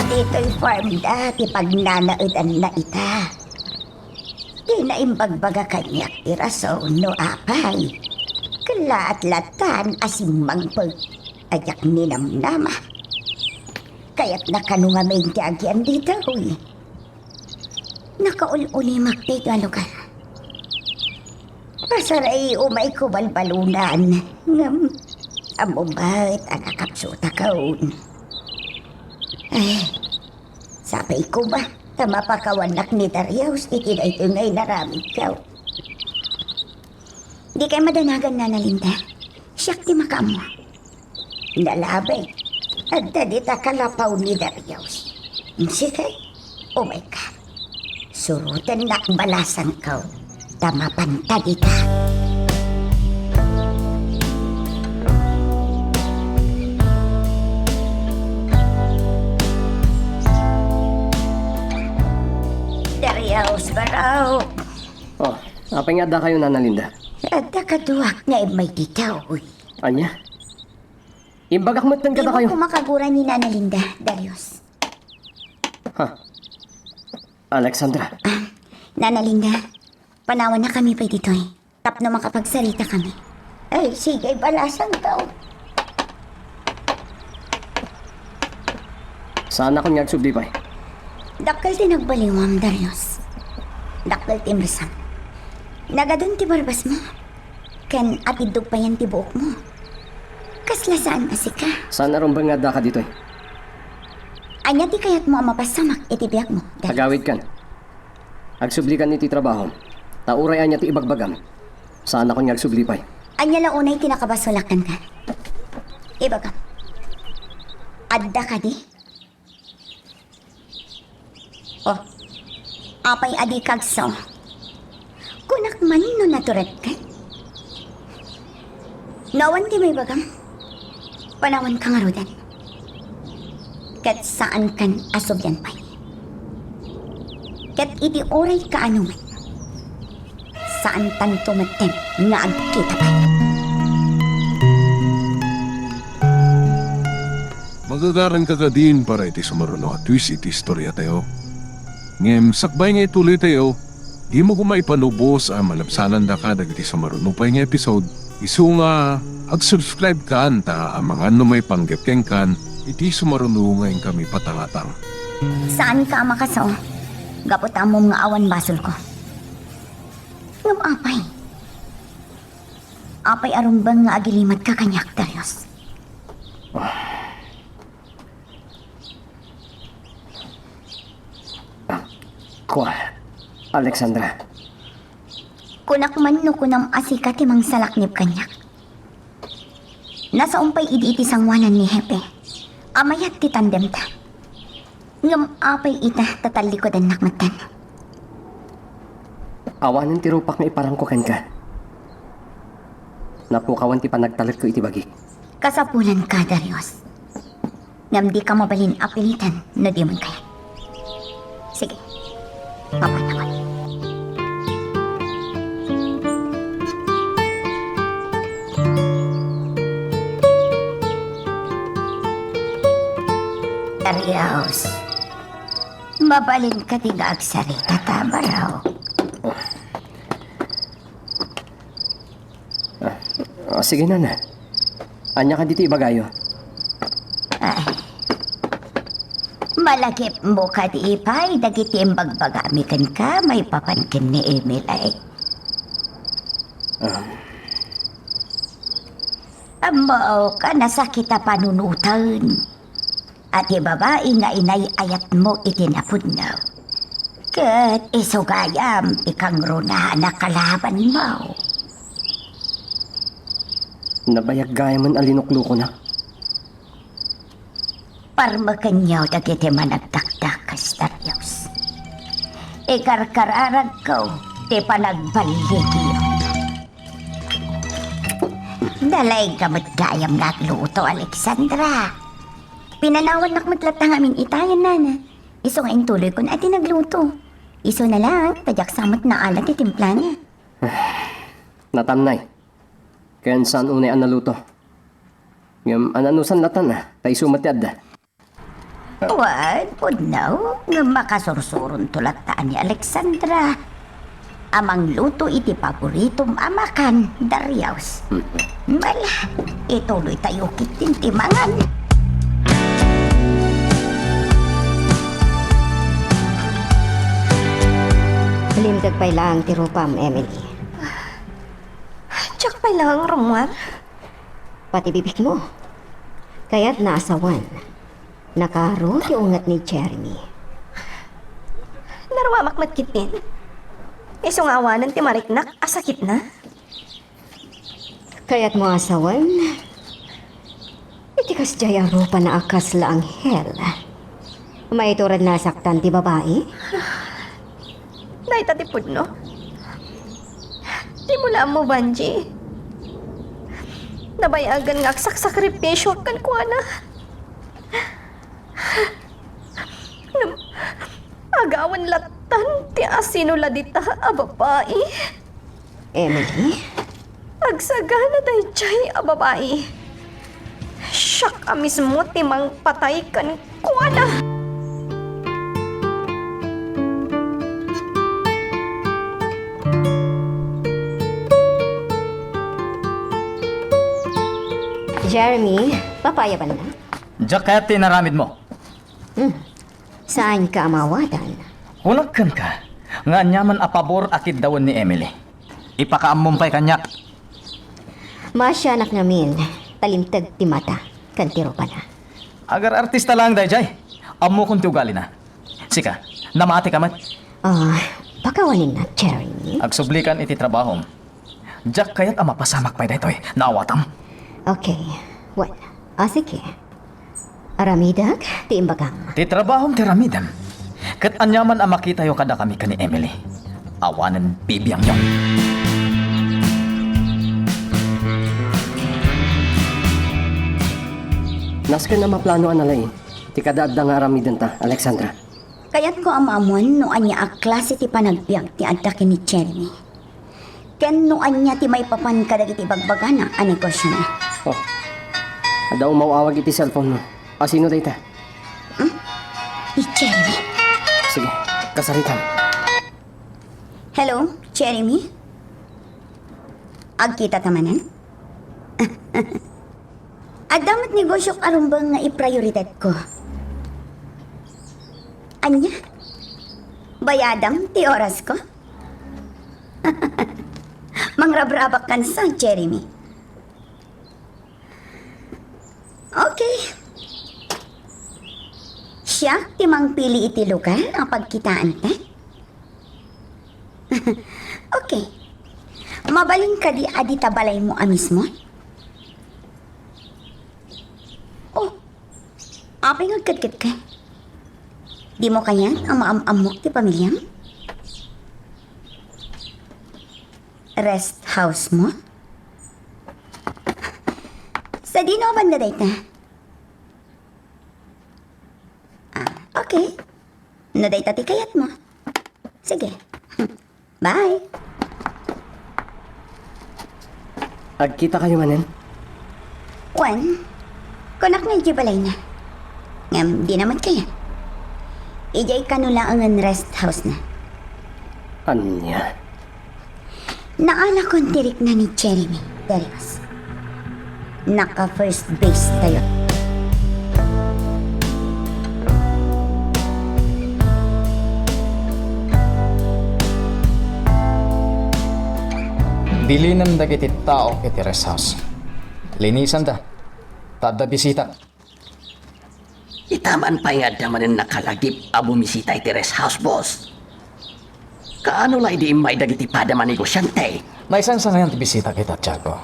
Ditoy farm da ti pagnanaedanna ita. Ti naimbagbaga kaniak ti rason no apay. Kellaat latan a simmangpet a diak ninamnama. Kayatna kano ngamin ti agian ditoy. Nakaul-ulimak daytoy a lugar. Pasaray umayko balbalunan, ngem ammo met a nakapsutakon. Ay, sapay koma ta mapakawanak ni Darius iti daytoy nga inaramidko. Dikay madanagan, Nana Linda. Siak ti makaammo. Nalabit. Adda dita kalapaw ni Darius. Sige, umayka. Surotennak balasangko ta mapanta dita. Darius, baro. Oh, apay nga addakayo, Nana Linda? Adda kaduak nga immay dita, uy. Ania? Imbagak met ken kadakayo. Dimo koma kagura ni Nana Linda, Darius. Ha? Alexandra. Ah, Nana Linda, panawannakami pay ditoy. Tapno makapagsaritakami. Ay, sige, balasangko. Saannakon nga agsubli pay. Dakkel ti nagbaliwam, Darius. Dakkel ti imrisam. Nagadun ti barbasmo. Ken atiddog payen ti buokmo. Kasla saan a sika. Saan a rumbeng nga addaka ditoy. Ania ti kayatmo a mapasamak iti biagmo, Darius? Agawidkan. Agsublikan iti trabahom. Ta uray ania ti ibagbagam, saannakon nga agsubli pay. Ania la unay ti nakabasolak kenka? Ibagam. Adda kadi? Oh, apay a dika agsaw? Kunak man no naturedka? No awan ti maibagam, panawanka ngaruden. Ket saankan a sublian pay. Ket iti uray kaano met, saantanto metten nga agkita pay. Magagaranka kadin para iti sumaruno a twist iti istoriatayo. Ngem sakbay nga ituloytayo, dimo koma ipanubos a malabsanandaka dagiti sumaruno pay nga episode. Isu nga, ag-subscribe kan ta amangan no maipanggep kenkan iti sumaruno nga inkami patangatang. Saanka a makasao, gapu ta ammom nga awan basolko. Ngem apay? Apay a rumbeng nga agilimadka kaniak, Darius? Kua, Alexandra. Kunak man no kunam a sika ti mangsalaknib kaniak. Nasaom pay idi iti sangoanan ni Hepe a mayat ti tandemta. Ngem apay ita ta tallikudannak metten? Awanen ti rupak nga iparangko kenka. Napukawan ti panagtalekko iti bagik. Kasapulanka, Darius. Ngem dika mabalin a pilitan no dimon kayat. Sige. Papanakon. Darius, mabalin kadi nga agsarita ta, baro? Ah, ah, sige, nana. Ania kadi ti ibagayo? Ay. Malagipmo kadi pay dagiti imbagbagami kenka maipapan ken ni Emily? Ah. Ammoka, nasakit a panunoten a ti babai nga inay-ayatmo iti napudno. Ket isu gayam ti kangrunaan a kalabanmo. Nabayag gayamen a linuklukona. Parmekenyo dagiti managdakdakes, Darius. Ikarkararagko ti panagballigyo. Nalaingka met gayam nga agluto, Alexandra. Pinanawannak met latta ngamin itayen, nana. Isu nga intuloykon a ti nagluto. Isuna laeng, ta diak sa met naala ti timplana. Natannay. Ken saan unay a naluto. Ngem an-anusan latta, ta isu met ti adda. Wen, pudno, ngem makasursuronto latta ni Alexandra a mangluto iti paboritom a makan, Darius. Mm. Wala, ituloytayo ketdin ti mangan. Limteg pay laeng ti rupam, Emily. Diak pay laeng rummuar. Pati bibigmo. Kayatna a sawen. Nakaaro ti unget ni Jeremy. Naruamak met ketdin. Isu nga awanen ti mariknak a sakitna. Kayatmo a sawen? Iti kasdiay a rupana a kasla anghel. Maituredna a saktan ti babai? Dayta ti pudno. Dimo la ammo, Vangie. Nabayagan nga agsaksakripisio kenkuana. Ngem, agawen lattan ti asino la dita a babai. Emily? Agsagana daydiay a babai. Siak a mismo ti mangpatay kenkuana. Jeremy, papayabanna? Diak kayat ti inaramidmo. Hmm. Saanka a maawatan? Kunak kenka nga aniaman a pabor a kiddawen ni Emily, ipakaammom pay kaniak. Maasianak ngamin ta limteg ti mata ken ti rupana. Agar-artista laeng daydiay. Ammokon ti ugalina. Sika, namatika met. Ah, pakawanenna, Jeremy. Agsublikan iti trabahom. Diak kayat a mapasamak pay daytoy. Naawatam? Okay. Well, ah, sige. Aramidek ti imbagam. Ti trabahom ti aramidem. Ket aniaman a makitayo kadakami ken ni Emily, awanen bibiangyo. Nasken a maplano a nalaing ti kada adda nga aramidenta, Alexandra. Kayatko a maammoan no ania a klase ti panagbiag ti adda ken ni Jeremy. Ken no ania ti maipapan kadagiti ibagbagana a negosiona. Oh. Adda umaw-awag iti cellphone mo. Asino dayta? Hmm? Ni Jeremy. Sige, kasaritam. Hello, Jeremy? Agkitata manen? Adda met negosiok a rumbeng nga iprioritetko. Ania? Bayadam ti orasko? Mangrabrabak kansa, Jeremy. Okay. Siak ti mangpili iti lugar a pagkitaanta. Okay. Mabalin kadi a dita balaymo a mismo? Oh, apay nga agketketka? Dimo kayat a maam-ammok ti pamiliam? Rest house mo? Sadino a banda dayta? Ah, okay. No dayta ti kayatmo. Sige. Bye. Agkitakayo manen? Wen, kunak nga idiay balayna. Ngem dina met kayat. Idiay kano laengen rest house na. Ania? Naalakon ti rikna ni Jeremy, Darius. Naka-first base tayo. Bilinen dagiti tao iti rest house. Linisanda. Ta adda bisita. Ita man pay nga adda manen nakalagip a bumisita iti rest house, boss. Kaano la idi immay dagiti pada manegosiante? Naisangsangayan ti bisita kita, Tiago.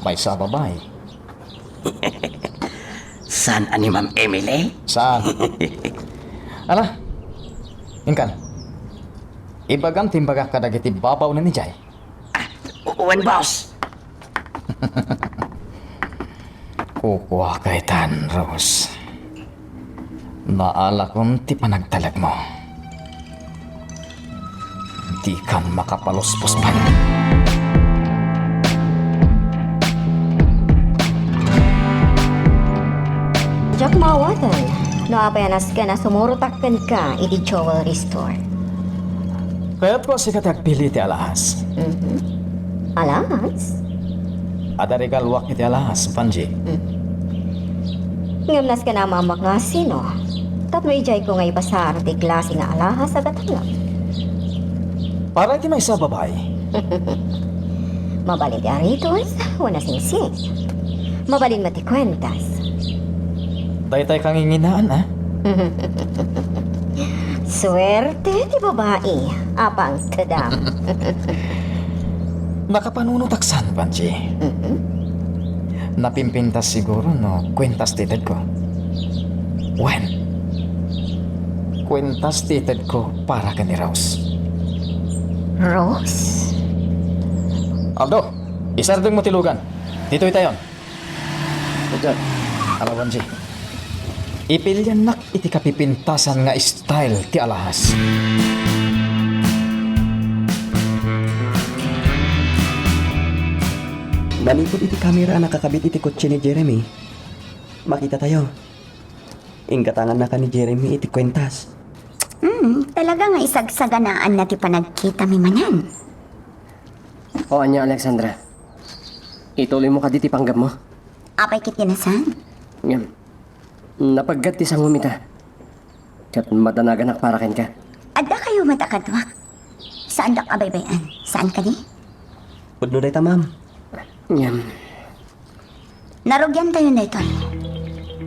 Maysa a babai. Saan a ni Ma'am Emily? Saan? Ala, inkan. Ibagam ti imbagak kadagiti babaonen idiay. Ah, wen, boss. Kukuaka itan, Rose. Naalakon ti panagtalekmo. Dikan makapaluspos pay. Diak maawaten no apay a nasken a sumurotak kenka iti jewelry store. Kayatko a sika ti agpili ti alahas. Mhm. Alahas? Adda regaluak iti alahas, Vangie. Mm. Ngem nasken a maammoak nga sino. Tapno idiayko nga ipasar ti klase nga alahas a gatangak. Para iti maysa a babai. Mabalin ti aritos, wenno singsing. Mabalin met ti kuentas. Daytay kanginginaan, a? Suerte ti babai a pangtedam. Nakapanunotak san, Vangie. Mhm. Napimpintas siguro no kuentas ti itedko. Wen, kuentas ti itedko para ken ni Rose. Rose? Aldo, isardengmo ti lugan. Ditoy tayon. Sir. Ala, Vangie. Ipiliannak iti kapipintasan nga style ti alahas. Manipud iti kamera a nakakabit iti kotse ni Jeremy, makitatayo. Inggatangannakan ni Jeremy iti kuentas. Hmm, talaga nga isagsaganaanna ti panagkitami manen. O ania, Alexandra? Ituloymo kadi ti panggepmo? Apay ket ti nasan? Ngem, napaggat ti sangom ita. Ket madanaganak para kenka. Adda kayo met a kaduak. Saandak a baybay-an. Saan kadi? Pudno dayta, ma'am. Ngem, narugiantayon daytoy.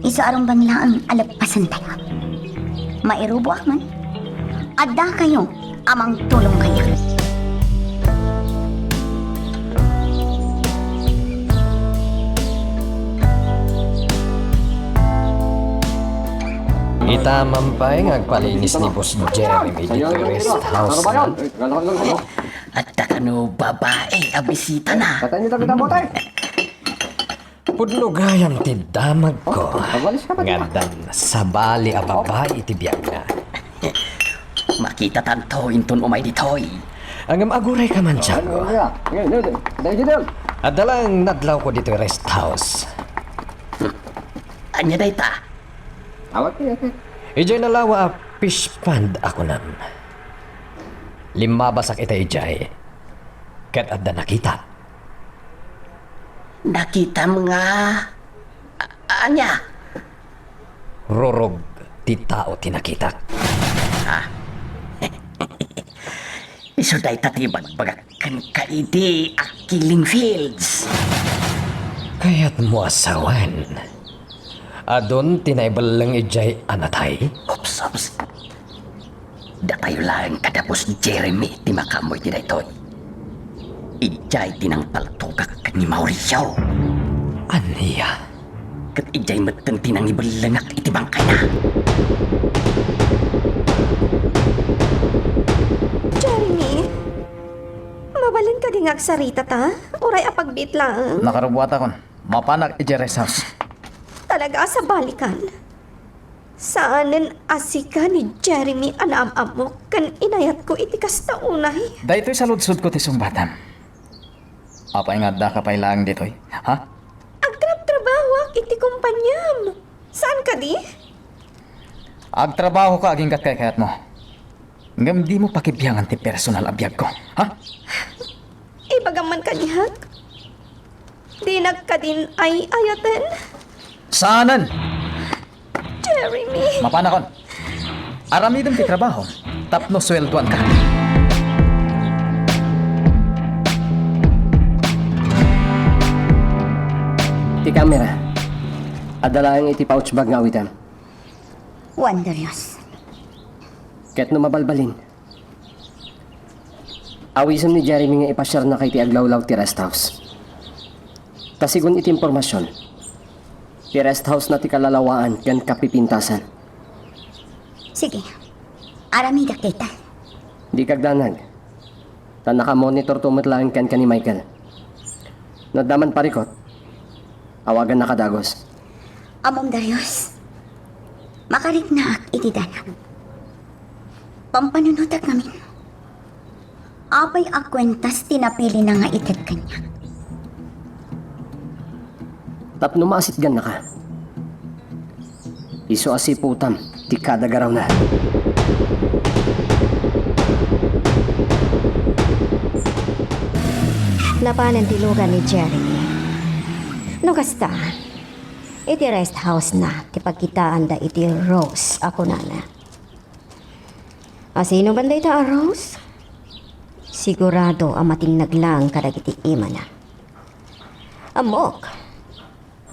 Isu a rumbeng laeng a leppasantayo. Mairuboak man. Adda kayo a mangtulong kaniak. Ita man pay nga agpalinis ni Boss Jeremy ditoy rest house na. Adda kano babae a bisitana. Pudno gayam ti damagko nga addan sabali a babai iti biagna. Makitatanto inton umay ditoy. Ngem agurayka man, Tiago. Adda lang nadlawko ditoy rest house. Ania dayta? Idiay nalawa a fish pond a kunam. Limmabasak ita idiay, ket adda nakitak. Nakitam nga a-, ania? Rurog ti tao ti nakitak. Ah. Isu dayta ti ibagbagak kenka idi a killing fields. Kayatmo a sawen, adun ti naibelleng idiay a natay? Ops, ops. Datayo laeng kada Boss Jeremy ti makaammo iti daytoy. Idiay ti nangpaltogak ken ni Mauricio. Ania? Ket idiay metten ti nangibellengak iti bangkayna. Jeremy, mabalin kadi nga agsaritata? Uray a pagbiit laeng. Nakarubuatakon. Mapanak idiay rest house. Talaga a sabalikan. Saanen a sika ni Jeremy a naam-ammok ken inayatko iti kasta unay. Daytoy saludsodko ti sungbatam. Apay nga addaka pay laeng ditoy? Ha? Agtrabtrabahoak iti kompaniam. Saan kadi? Agtrabahoka agingga't kaykayatmo. Ngem dimo pakibiangan ti personal a biagko, ha? Ibagam man kaniak. Dinak kadin ay-ayaten. Saanen! Jeremy! Mapanakon. Aramidem ti trabaho tapno sueldoanka. Ti kamera, adda laeng iti pouch bag nga awitem. Wen, Darius. Ket no mabalbalin, awisem ni Jeremy nga ipasiarnaka iti aglawlaw ti rest house. Ta sigun iti impormasion, ti rest house na ti kalalawaan ken kapipintasan. Sige. Aramidek dayta. Dika agdanag. Ta nakamonitorto met laeng kenka ni Michael. No adda man parikut, awagannaka dagus. Ammom, Darius. Makariknaak iti danag. Pampanunotek ngamin. Apay a kuentas ti napilina nga ited kaniak? Tapno maasitgannaka. Isu a siputam ti kada garawna. Napanen ti lugan ni Jeremy. No kasta, iti rest house na ti pagkitaanda iti Rose a kunana. A sino man dayta a Rose? Sigurado a matingngeg laeng kadagiti imana. Ammok,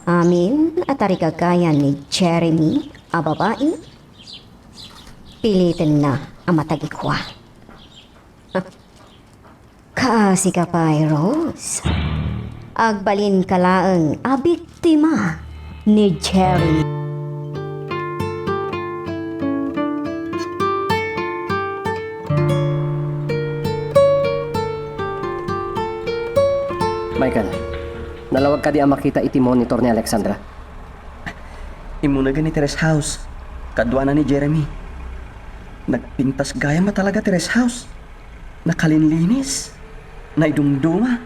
amin a tarigagayan ni Jeremy a babai, pilitenna a matagikua. Kaasika pay, Rose. Agbalinka laeng a biktima ni Jeremy. Michael, nalawag kadi a makita iti monitor ni Alexandra? Immunagen iti rest house. Kaduana ni Jeremy. Nagpintas gayam a talaga ti rest house. Nakalinlinis. Naidumduma.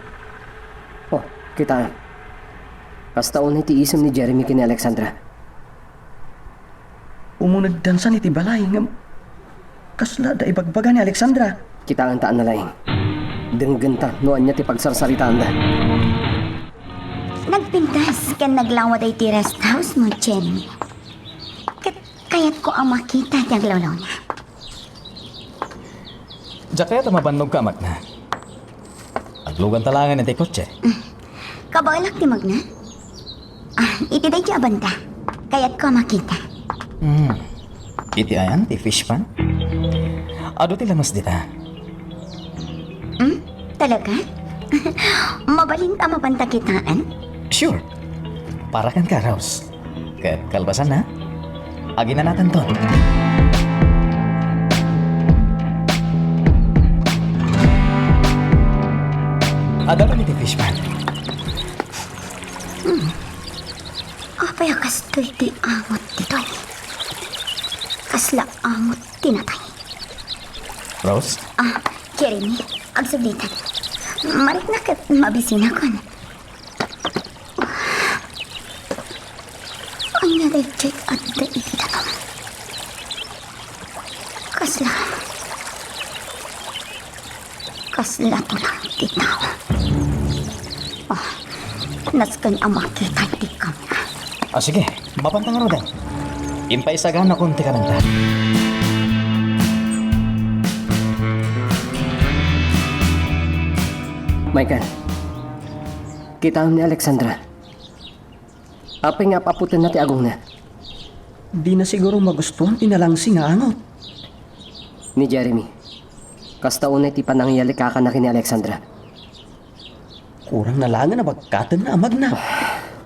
Oh, kitaem. Kasta unay ti isem ni Jeremy ken ni Alexandra. Umunegdansan iti balay ngem kasla adda ibagbaga ni Alexandra. Kitaenta a nalaing. Denggenta no ania ti pagsarsaritaanda. Nagpintas ken naglawad iti rest house mo, Jeremy. Ket kayatko a makita ti aglawlawna. Diak kayat a mabannogka a magna. Agluganta laengen iti kotse. Kabaelak ti magna. Ah, iti daydi a banda. Kayatko a makita. Hmm. Iti ayan ti fish pond? Adu ti lames dita. Hmm? Talaga? Mabalin a mapanta kitaen? Sure. Para kenka, Rose. Ket kalpasanna, aginanatanton. Adda kami ti fish pond. Hmm. Apay a kastoy ti angot ditoy? Kasla angot ti natay. Rose? Ah, Jeremy, agsublitan. Marikna ket mabisinakon. Ania daytoy adda iti danom? Kasla, kasla tulang ti tao. Ah, nasken a makita ti kamera. Ah, sige, mapanta ngaruden. Impaisaganakon ti kamera. Michael, kitaem ni Alexandra. Apay nga ap-aputenna ti agongna? Dina siguro magustuan ti nalangsi nga angot. Ni Jeremy, kasta unay ti panangiyalikakana ken ni Alexandra. Kurangna laengen a bagkatenna a magna.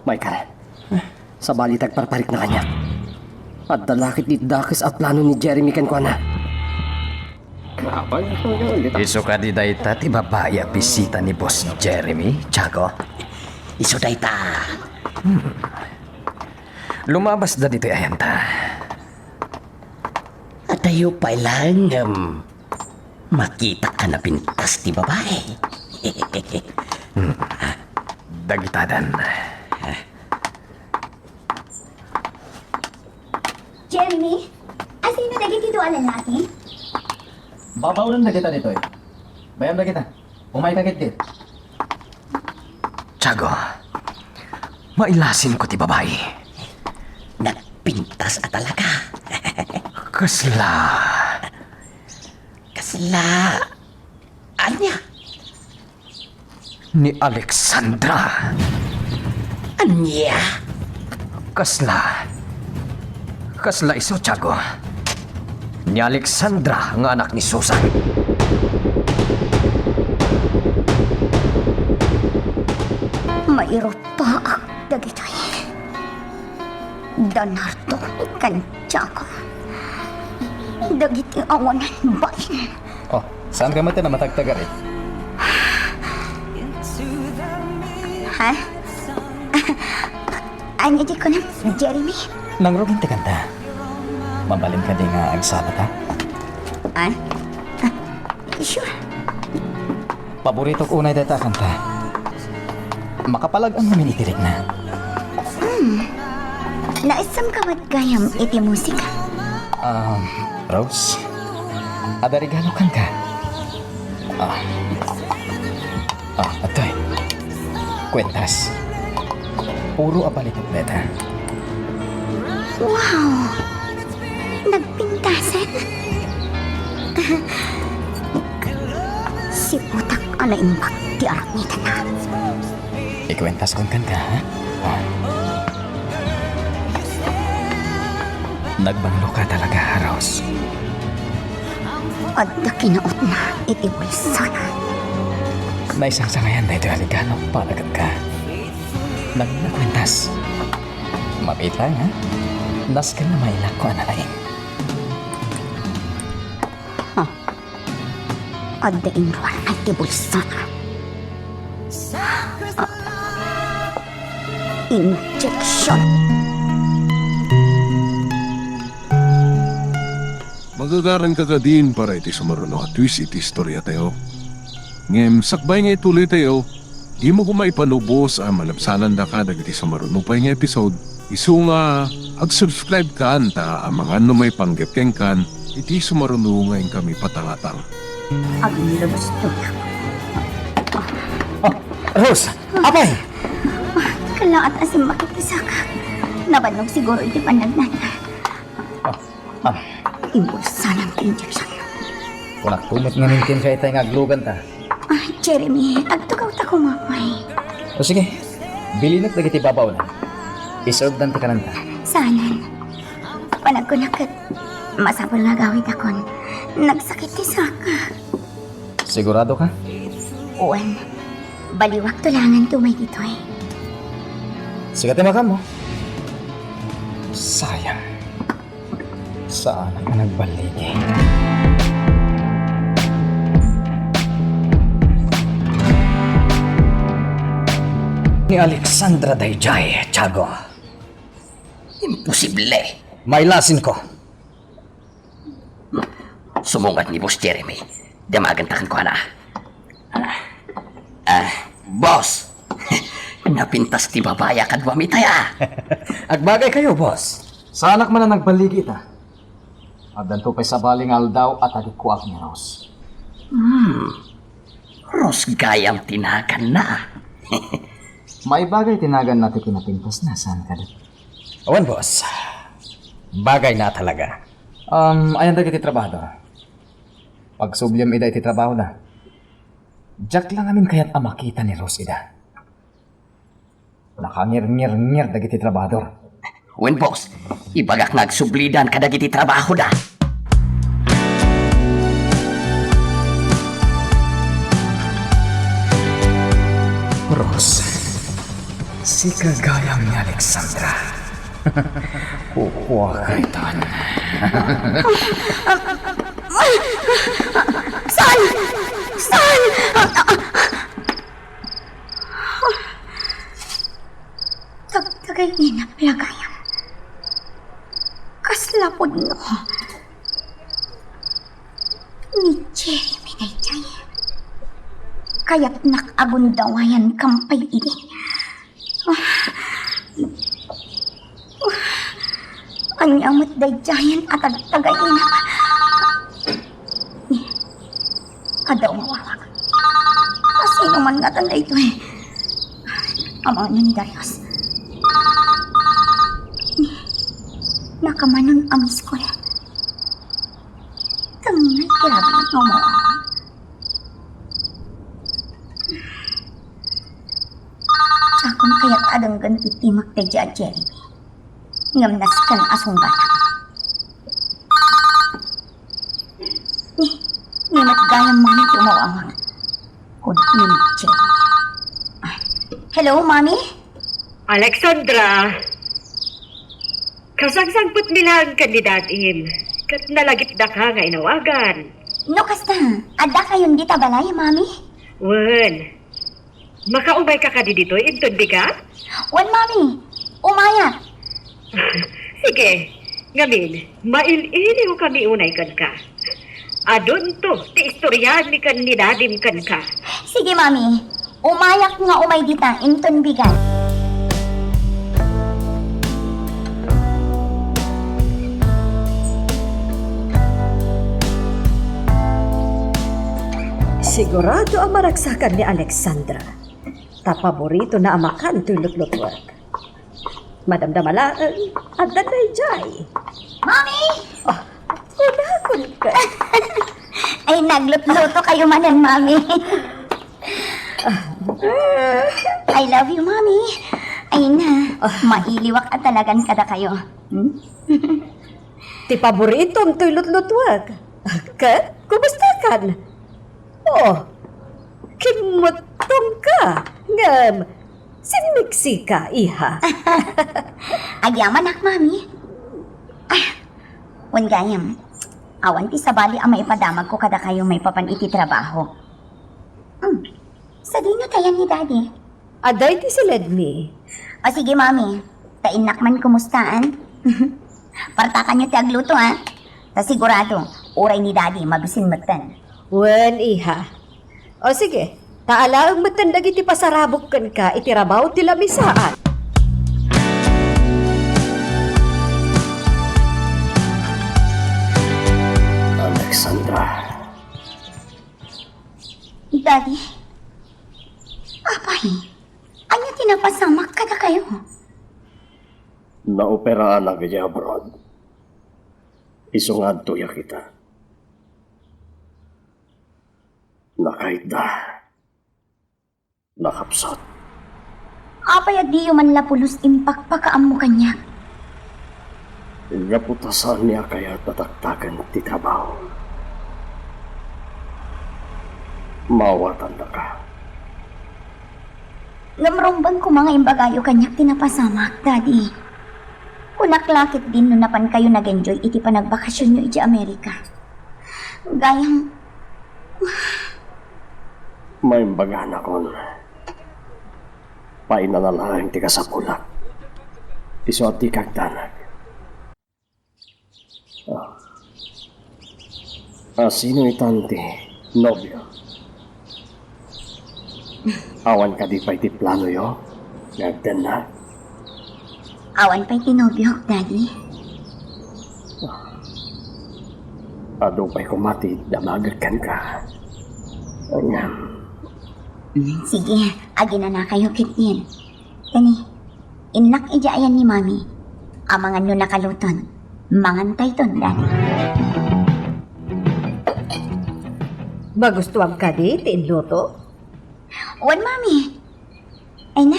Michael, sabali ti agparparikna kaniak. Adda la ket ti dakes a plano ni Jeremy kenkuana. Isu kadi dayta ti babai a bisita ni Boss Jeremy, Tiago? Isu dayta. Hmm. Lumabasda ditoy ayanta. Adayo pay laeng ngem makitak a napintas ti babai. Hmm. Dagitadan. Jeremy, asino dagiti dua a lalaki? Babaonen dagita ditoy. Bayam dagita. Umayka ketdi. Tiago, mailasinko ti babai. Nagpintas a talaga. Kasla. Kasla. Ania? Ni Alexandra. Ania? Kasla, kasla isu, Tiago. Ni Alexandra nga anak ni Susan. Mairupaak dagitoy. Da Nardo ken Tiago. Dagiti awanan bain. Oh, saan ka met a matagtagari? Ha? Ania ti kunam, Jeremy? Nangrugi ti kanta. Mabalin kadi nga agsabata? Ah? Sure. Paboritok unay dayta a kanta. Makapalag-ang ngamin iti rikna. Hmm. Naisam ka met gayam iti musika? Um, Rose, adda regalo kenka. Ah. Ah, atoy. Kuentas. Puro a balitok dayta. Wow! Nagpintasan? Siputak a naimbag ti aramidna. Ikuentaskon kenka, ha? Ah. Nagbanglo ka talaga, Rose. Adda kinautna iti bulsona. Naisangsangayan daytoy a regalo para kenka. Nagkuentas. Mapita nga, nasken a mailakko a nalaing. Huh. Adda inruarna iti bulsona. Ah. Injection. Magagaranka kadin para iti sumaruno a twist iti istoriatayo. Ngem sakbay nga ituloytayo, dimo koma ipanubos a malabsanandaka dagiti sumaruno pay nga episode. Isu nga ag-subscribe kan ta amangan no maipanggep kenkan iti sumaruno nga inkami patangatang. Aglubos to. Oh, Rose! Apay! Kallaat a simmakit ti sakak. Nabannog siguro iti pannagnana. Ah. Imbulsanan ti injection. Kunak met ngamin kenka itay nga agluganta. Ah, Jeremy, agtugawta koma pay. O sige, bilinek dagiti babawna. Iservedan ti kananta. Saanen. Panagkunak ket masapul nga agawidakon. Nagsakit ti sakak. Sigurado ka? Wen, baliwak tulangan ti umay ditoy. Sika ti makammo. Sayang. Saan a nagballigi? Ni Alexandra daydiay, Tiago. Imposible! Mailasin ko. Sumungad ni Boss Jeremy. Damagenta kenkuana. Ah, ah, boss! Napintas ti babai a kaduami itay, ah! Agbagaykayo, boss. Saanak man a nagballigi ita. Addanto pay sabali nga aldaw a tagikkuak ni Rose. Hmm. Rose gayam ti naganna. Maibagay ti naganna ti kinapintasna, saan kadi? Awan, boss. Bagayna a talaga. Um, ayan dagiti trabahador. Pagsubliam ida iti trabahona. Diak la ngamin kayat a makita ni Rose ida. Nakangirngirngir dagiti trabahador. Wen, boss, ibagak nga agsublidan kadagiti trabahoda. Rose, sika gayam ni Alexandra. Kukua ka itan. Saan? Saan? Tagtagay inap la gayam. Kasla pudno. Ni Jeremy daydiay. Kayatnak a gundawayan kam pay idi. Ania met daydiayen a tagtagay inap? Adda umawag. Asino man ngatan daytoy? Amangan ni Darius. Nakamanon a miss call. Tangay, grabe nga umawag. Diakon kayat a denggen Itimak daydiay a Jeremy. Ngem nasken a sungbatak. Ni, ni met gayam, Mami, ti umawawang. Kun ni Jeremy. Ah, hello, Mami? Alexandra! Kasangsangpetmi laeng ken ni Dadim, ket nalagipdaka nga inawagan. No kasta, adda kayon dita balay, Mami? Wen. Makaumayka kadi ditoy inton bigat? Wen, Mami. Umayak. Sige. Ngamin, mail-iliwkami unay kenka. Adunto ti istoriaanmi ken ni Dadim kenka. Sige, Mami. Umayak nga umay dita inton bigat. Sigurado a maragsakan ni Alexandra. Ta paboritona a makan toy lutlutuek. Madamdama laeng, adda daydiay. Mami! Oh, kunakon ka. Ay, naglutluto kayo manen, Mami. I love you, Mami. Ay na, mailiwak a talagan kada kayo. Hmm? Ti paboritom toy lutlutuek. Ket, kumusta kan? Oh, kimmuttong ka. Ngem, sinmiksi ka, iha. Agyamanak, Mami. Ah, wen gayam, awan ti sabali a maipadamagko kada kayo maipapan iti trabaho. Hmm. Sadino tayan ni Daddy? Adda iti siledmi. O sige, Mami. Ta innak man kumustaan. Partakanyo ti agluto, ha? Ta sigurado, uray ni Daddy, mabisin metten. Wen, iha. O sige, ta alaem metten dagiti pasarabok kenka iti rabaw ti lamisaan. Alexandra. Daddy? Apay, ania ti napasamak kada kayo? Naoperaanak idiay abroad. Isu nga adtoyak ita. Nakaitda. Nakapsut. Apay a diyo man la pulos impakpakaammo kaniak? Gapu ta saanmi a kayat a taktaken ti trabaho. Maawatandaka. Ngem rumbeng koma nga imbagayo kaniak ti napasamak, Daddy. Kunak la ketdin no napan kayo nag-enjoy iti panagbakasionyo idiay Amerika. Gayam, Maimbaganak, Painana laeng ti kasapulak. Isu a dika agdanag. Ah. A sino itan ti nobio? Awan kadi pay ti planoyo nga agdanna? Awan pay ti nobiok, Daddy. Adu pay koma ti damagek kenka. Ngem. Mm, sige, aginanakayo ketdin. Kani, innak idiay ayan ni Mami. Amangan no nakaluton. Mangantayton, Daddy. Magustuam kadi ti inluto? Wen, Mami. Ay na,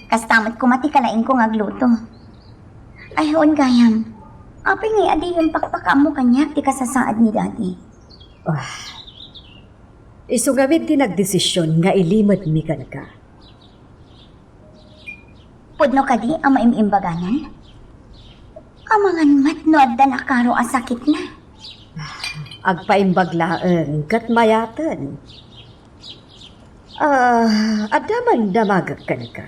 kasta met koma ti kalaingko nga agluto. Ay, wen gayam. Apay ngay a diyo impakpakaammo kaniak ti kasasaad ni Daddy? Ah, isu ngamin ti nagdesision nga ilimedmi kenka. Pudno kadi a maim-imbaganan? Amangan met no adda nakaro a sakitna. Agpaimbag laeng ket mayaten. Ah, adda man damagek kenka.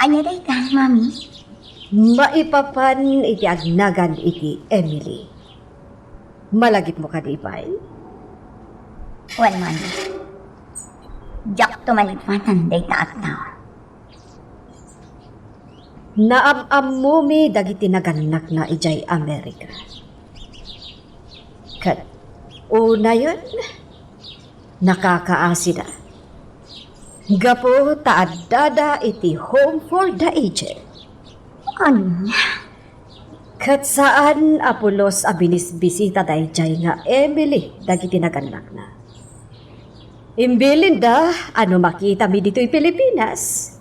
Ania dayta, Mami? Maipapan iti agnagan iti Emily. Malagipmo kadi pay? Wen, Mami. Diakto malipatan dayta a tao. Naam-ammomi dagiti nagannakna idiay Amerika. Ket unayen, nakakaasida. Gapu ta addada iti Home for the Aged. Ania? Ket saan a pulos a binisbisita daydiay nga Emily dagiti nagannakna. Imbilinda a no makitami ditoy Pilipinas,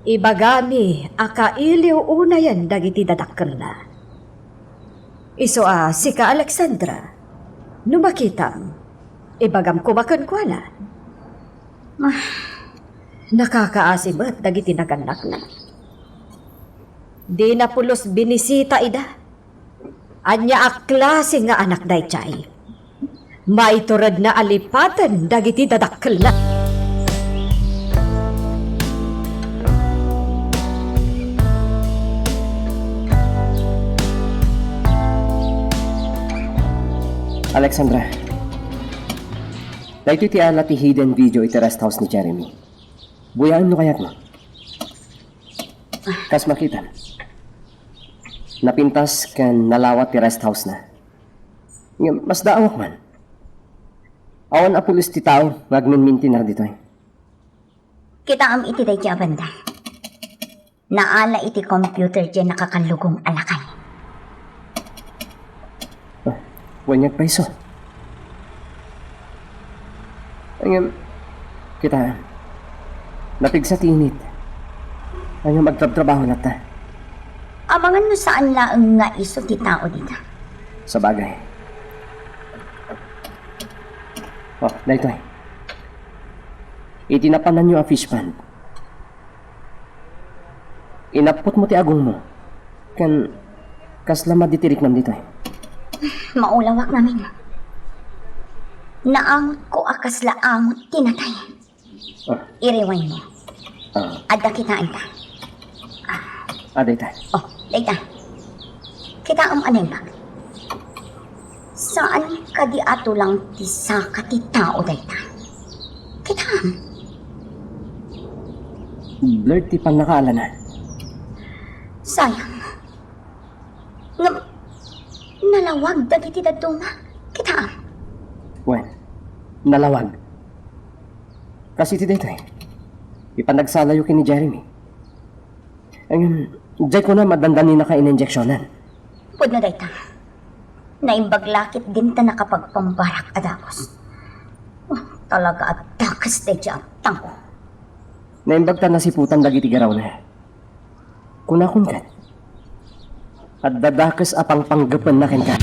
Ibagami a kailiw unayen dagiti dadakkelna. Isu a sika, Alexandra, no makitam, ibagam koma kenkuana. Ah, nakakaasi met dagiti nagannakna. Dina pulos binisita ida. Ania a klase nga anak daydiay? Maituredna a lipaten dagiti dadakkelna. Alexandra, daytoy ti ala ti hidden video iti rest house ni Jeremy. Buyaen no kayatmo. Kas makitam, napintas ken nalawat ti rest house-na. Ngem masdaawak man. Awan a pulos ti tao nga agminmintinar ditoy. Kitaem iti daydiay a banda. Naala iti computer diay nakakallugong a lakay. Ah, wen nga agpayso. Ngem, kitaem, napigsa ti init. Ngem agtrabtrabaho latta. Amangan no saan laeng nga isu ti tao dita. Sabagay. Oh, daytoy. Iti napananyo a fish pond, inapputmo ti agongmo, ken kasla madi ti riknam ditoy. Maulawak ngamin. Naangotko a kasla angot ti natay. Ah. I-rewind mo. Ah. Adda kitaenta. Ah, dayta. Oh, dayta. Kitaem a naimbag. Saan kadi a tulang ti saka ti tao dayta? Kitaem. Blur ti pannakaalana. Sayang. Ngem, nalawag dagiti dadduma. Kitaem. Wen, nalawag. Kas iti daytoy, ipanagsalayo ken ni Jeremy. Ngem, diay kunam a dandaninaka ininjeksionan. Pudno dayta. Naimbag la ket dinta nakapagpambarak a dagus. Oh, talaga a dakes daydiay a tangko. Naimbag ta nasiputan dagiti garawna. Kunakon ket, adda dakes a pangpanggepenna kenka.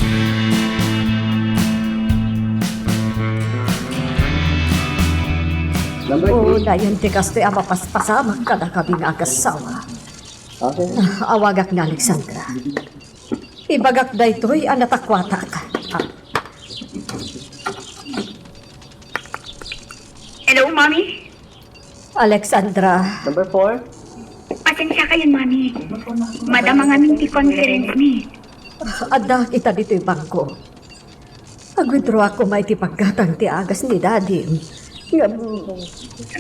Number three. Unayen ti kastoy a mapaspasamak kadakami nga agassawa. Okay. Ah, awagak ni Alexandra. Ibagak daytoy a natakuatak. Ah. Hello, Mommy? Alexandra. Number four. Pasensya kayon, Mommy. Madama ngamin ti conference mi. Adda kita ditoy bangko. Ag-withdraw ako may ti paggatang ti agas ni Daddy. Ngam,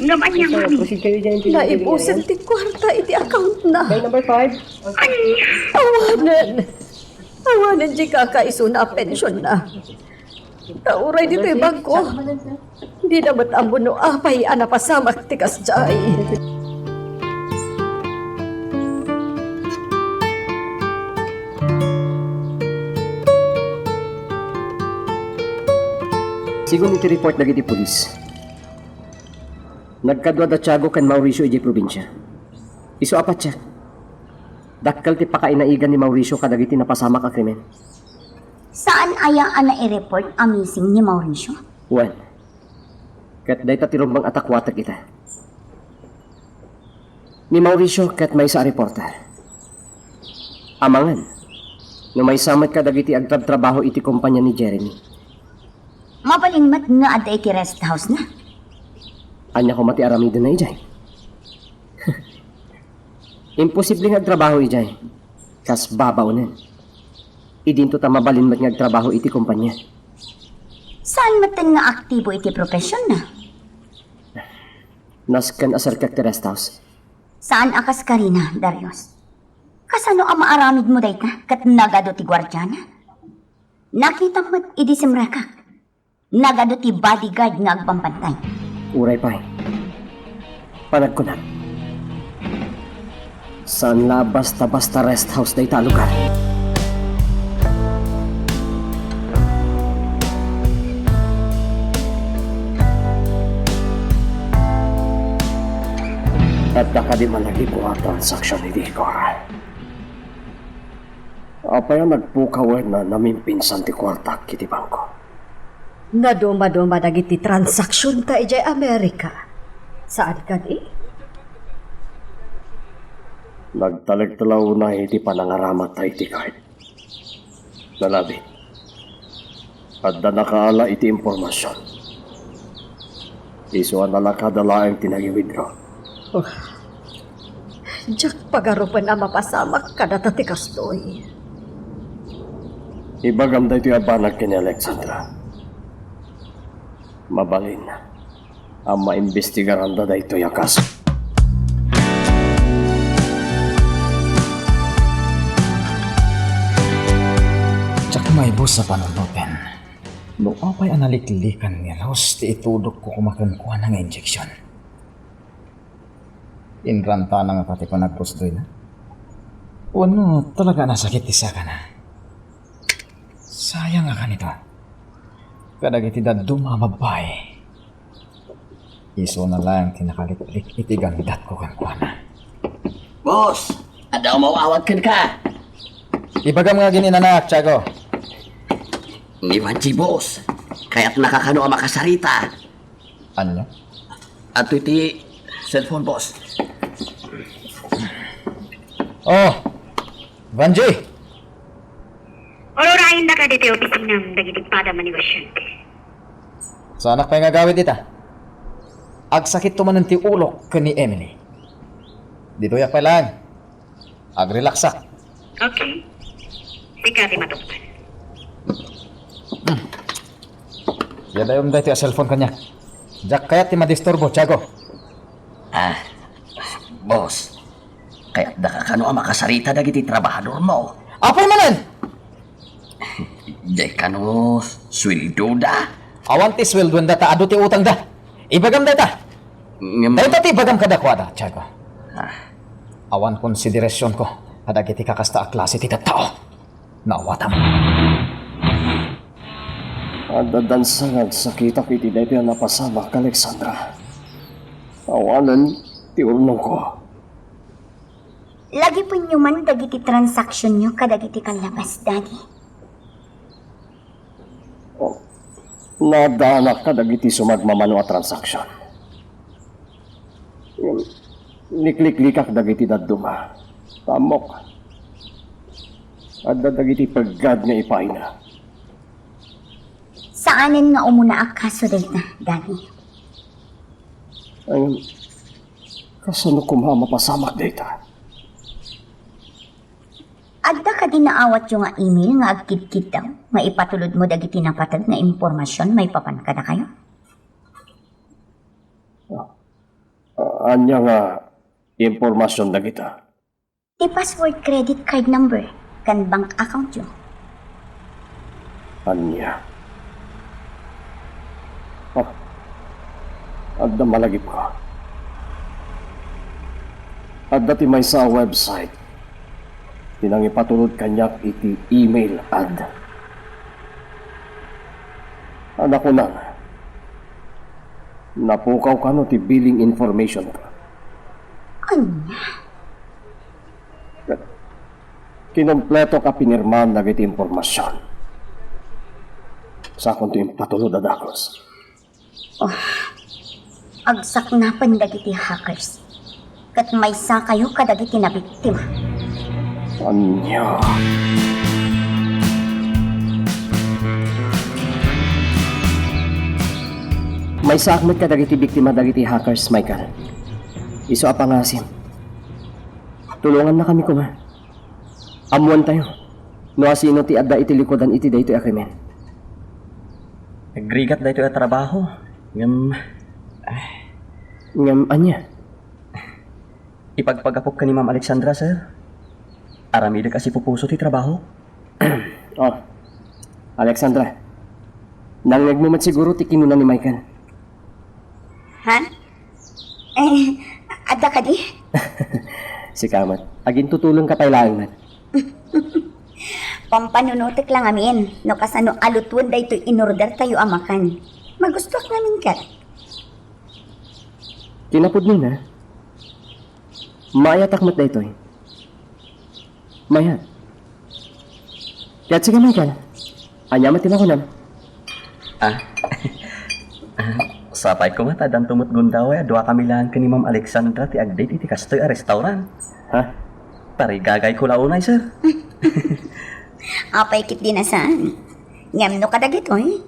Ngam ania, Mommy? Proceed kayo dyan, please. Naibusen ti kwarta iti account na. Okay, number five. Ania? Awanen. Awanen di kakaisuna a pension na. Ta uray ditoy bangko, dina met ammo no apay a napasamak ti kasdiay. Sigun iti report dagiti pulis, nagkadua da Tiago ken Mauricio idiay probinsia. Isu a patiek, dakkel ti pakainaigan ni Mauricio kadagiti napasamak a krimen. Saan aya a nai-report a missing ni Mauricio? Wen, ket dayta ti rumbeng a takuatek ita. Ni Mauricio ket maysa a reporter. Amangan no maysa met kadagiti agtrabtrabaho iti kompania ni Jeremy. Mabalin met nga adda iti rest house na. Ania koma ti aramidenna idiay? Imposible nga agtrabaho idiay. Kas babaonen. Idinto ta mabalin met nga agtrabaho iti kompania. Saan metten nga aktibo iti profession na? Nasken a serkak ti rest house. Saan a kas karina, Darius? Kasano a maaramidmo dayta ket nagadu ti guardiana? Nakitam met idi simrekak. Nagadu ti bodyguard nga agbambantay. Uray pay. Panagkunak. Saan la a basta-basta rest house dayta a lugar. Adda kadi malagip nga transaksyon ni Victor? Apay a nagpukaw wen a namimpinsan ti kuartak iti bangko? Nadumaduma dagiti transaksionta idiay Amerika. Saan kadi? Nagtalek ta la unay iti panangaramatta iti card. Nalabit. Adda nakaala iti impormasion. Isu a nalakada laeng ti nag-withdraw. Oh. Diak pagarupen a mapasamak kadata ti kastoy. Ibagam daytoy a banag ken ni Alexandra. Mabalin a maimbestigaranda daytoy a kaso. Diak maibus a panunoten no apay a naliklikan ni Rose ti itudokko koma kenkuana nga injeksion. Inrantana ngata ti panagrusdoyna? Wenno talaga a nasakit ti sakana? Sayang a kanito. Kadagiti dadduma a babbai, isuna laeng ti nakaliklik iti gandatko kenkuana. Boss, adda umaw-awat kenka. Ibagam nga agin-inanaak, Tiago. Ni Vanji, boss. Kayatnaka kano a makasarita. Ania? Adtoy ti cellphone, boss. Oh, Vanji! Ururayendak ditoy opisinam dagiti padam a negosyante. Saanak pay nga agawid ita. Agsakitto manen ti ulok ken ni Emily. Ditoyak pay laeng. Agrelaksak. Okay. Sika ti matungpal. Hmm. Yadayom daytoy a cellphone kaniak. Diak kayat ti madisturbo, Tiago. Ah, boss. Kayatdaka kano a makasarita dagiti trabahadormo? Apay manen? Diay kano sueldoda? Awan ti sueldoanda ta adu ti utangda. Ibagam dayta. Ngem dayta ti ibagam kadakuada, Tiago. Ah. Awan konsiderasionko kadagiti kakasta a klase ti tattao. Naawatam. Adda dansa nga agsakitak iti daytoy a napasamak, Alexandra. Awanen ti urnongko. Lagipenyo man dagiti transaksionyo kadagiti kallabas, Daddy. Oh, naadaanak kadagiti sumagmamano a transaksion. Ngem, likliklikak dagiti dadduma. Ammok. Adda dagiti peggad nga ipaayna. Saanen nga umuna a kaso dayta, Daddy. Ngem, kasano koma a mapasamak dayta? Adda kadi naawatyo nga email nga agkidkiddaw nga ipatulodmo dagiti napateg nga impormasion maipapan kadakayo? Ah, ania nga impormasion dagita? Ti password credit card number ken bank accountyo. Ania? Ah, adda malagipko. Adda ti maysa a website ti nangipatulod kaniak iti email ad. A nakunak, napukaw kano ti billing information ko. Ania? Ket kinompletok a pinirmaan dagiti impormasion. Sakonto impatulod a dagus. Oh, agsaknapen dagiti hackers. Ket maysakayo kadagiti nabiktima. Ania? Maysaak met kadagiti biktima dagiti hackers, Michael. Isu a pangasim. Tulongannakami koma. Ammoantayo no asino ti adda iti likudan iti daytoy a krimen. Agrigat daytoy a trabaho. Ngem, ah. Ngem ania? Ipagpagapok ken ni Ma'am Alexandra, sir. Aramidek a sipupuso ti trabaho. Oh, Alexandra, nangngegmo met siguro ti kinuna ni Michael. Ha? Eh, adda kadi? Sika met. Agintutulongka pay laeng met. Pampanunotek la ngamin no kasano a lutuen daytoy inordertayo a makan. Magustuak ngamin ket. Kinapudnona, Maayatak met daytoy. Mayat. Ket sige, Michael. Ania met ti makunam? Ah. Ah, sapay koma ta addanto met gundaway a duakami laeng ken ni Ma'am Alexandra ti agdate iti kastoy a restaurant. Ha? Tarigagayko la unay, sir. Apay ketdin a saan? Ngem no kadagitoy,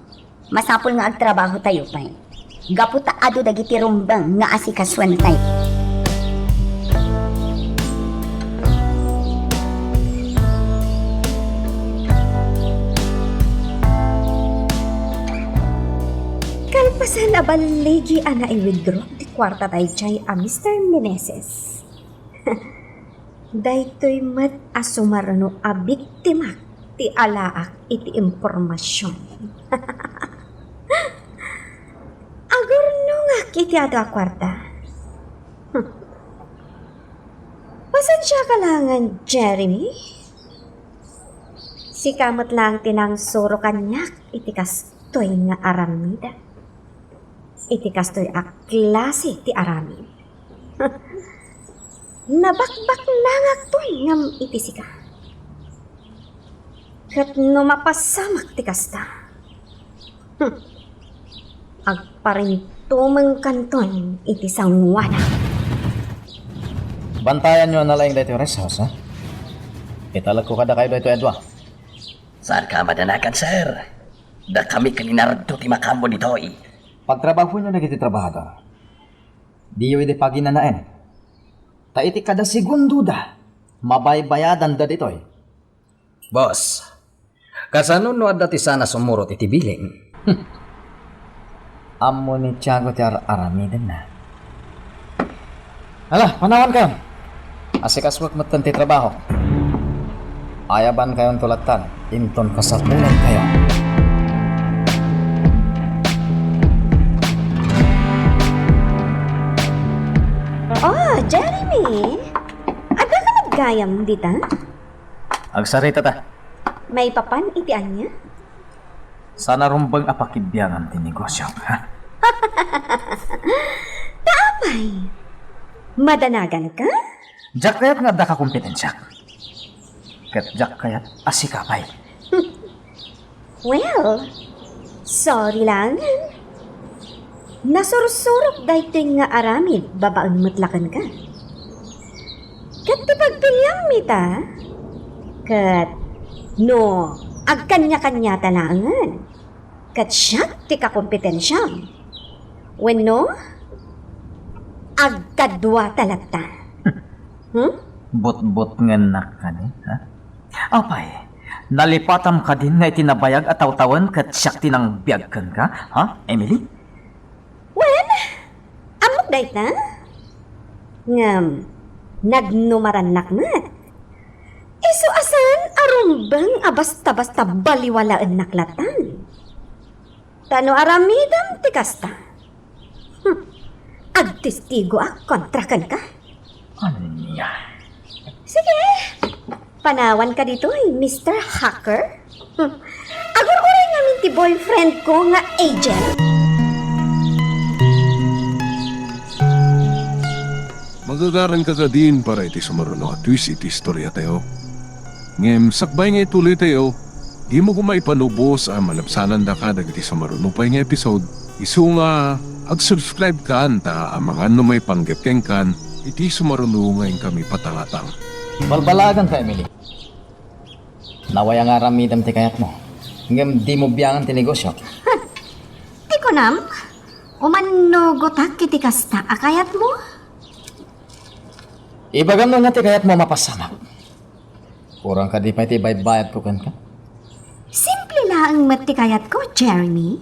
masapul nga agtrabahotayo pay. Gapu ta adu dagiti rumbeng nga asikasoentayo. Kalpasan a balligi a nai-withdraw ti kuarta daydiay a Mister Meneses. Daytoy met a sumaruno a biktimak ti alaak iti impormasion. Agurnongak iti adu a kuarta. Hmm. Pasensiaka laengen, Jeremy. Sika met laeng ti nangsurok kaniak iti kastoy nga aramid. Iti kastoy a klase ti aramid. Nabakbaknangaktoy ngem iti sika. Ket no mapasamak ti kasta, hmm, agparintumengkanton iti sangoanak. Bantayanyo a nalaing daytoy rest house, ha? Italekko kadakayo daytoy a dua. Saanka a madanagan, sir. Dakami ken ni Nardo ti makaammo ditoy. Pagtrabahoenyo dagiti trabahador. Diyo idi paginanaen. Ta iti kada segundoda, mabaybayadanda ditoy. Boss, kasano no adda ti saan a sumurot iti bilin? Ammo ni Tiago ti ar-aramidenna. Ala, panawankayon. Asikasuek metten ti trabaho. Ayabankayonto lattan, inton kasapulankayo. Oh, Jeremy! Addaka met gayam dita? Agsarita ta. Maipapan iti ania? Saan a rumbeng a pakibiangan ti negosio, ha? Ta apay? Madanaganka? Diak kayat nga adda kakompetensiak. Ket diak kayat a sika pay. Well, sorry laengen. Nasursurok daytoy nga aramid babaen met la kenka. Ket ti pagpiliammi ta, ket no agkaniakaniata laengen, ket siak ti kakompetensiam. Wenno, agkaduata latta. Hmm? Butbutngennak kadi, ha? Apay, nalipatam kadin nga iti nabayag a tawtawen ket siak ti nangbiag kenka, ha, Emily? Wen, ammok dayta. Ngem, nagnumarannak met. Isu a saan a rumbeng a basta-basta baliwalaennak lattan. Ta no aramidem ti kasta, hmm, agtestigoak kontra kenka. Ania? Sige, panawanka ditoy, Mister Hacker. Hmm. Agur-uray ngamin ti boyfriend ko nga agent. Magagaranka kadin para iti sumaruno a twist iti istoriatayo. Ngem sakbay nga ituloytayo, dimo koma ipanubos a malabsanandaka dagiti sumaruno pay nga episode. Isu nga, ag-subscribe kan ta amangan no maipanggep kenkan iti sumaruno nga inkami patangatang. Balbalaganka, Emily. Nawaya nga aramidem ti kayatmo, ngem dimo biangan ti negosio. Ti kunam, umannugotak iti kasta a kayatmo? Ibagam no ania ti kayatmo a mapasamak. Kurang kadi pay ti ibaybayadko kenka? Simple laeng met ti kayatko, Jeremy.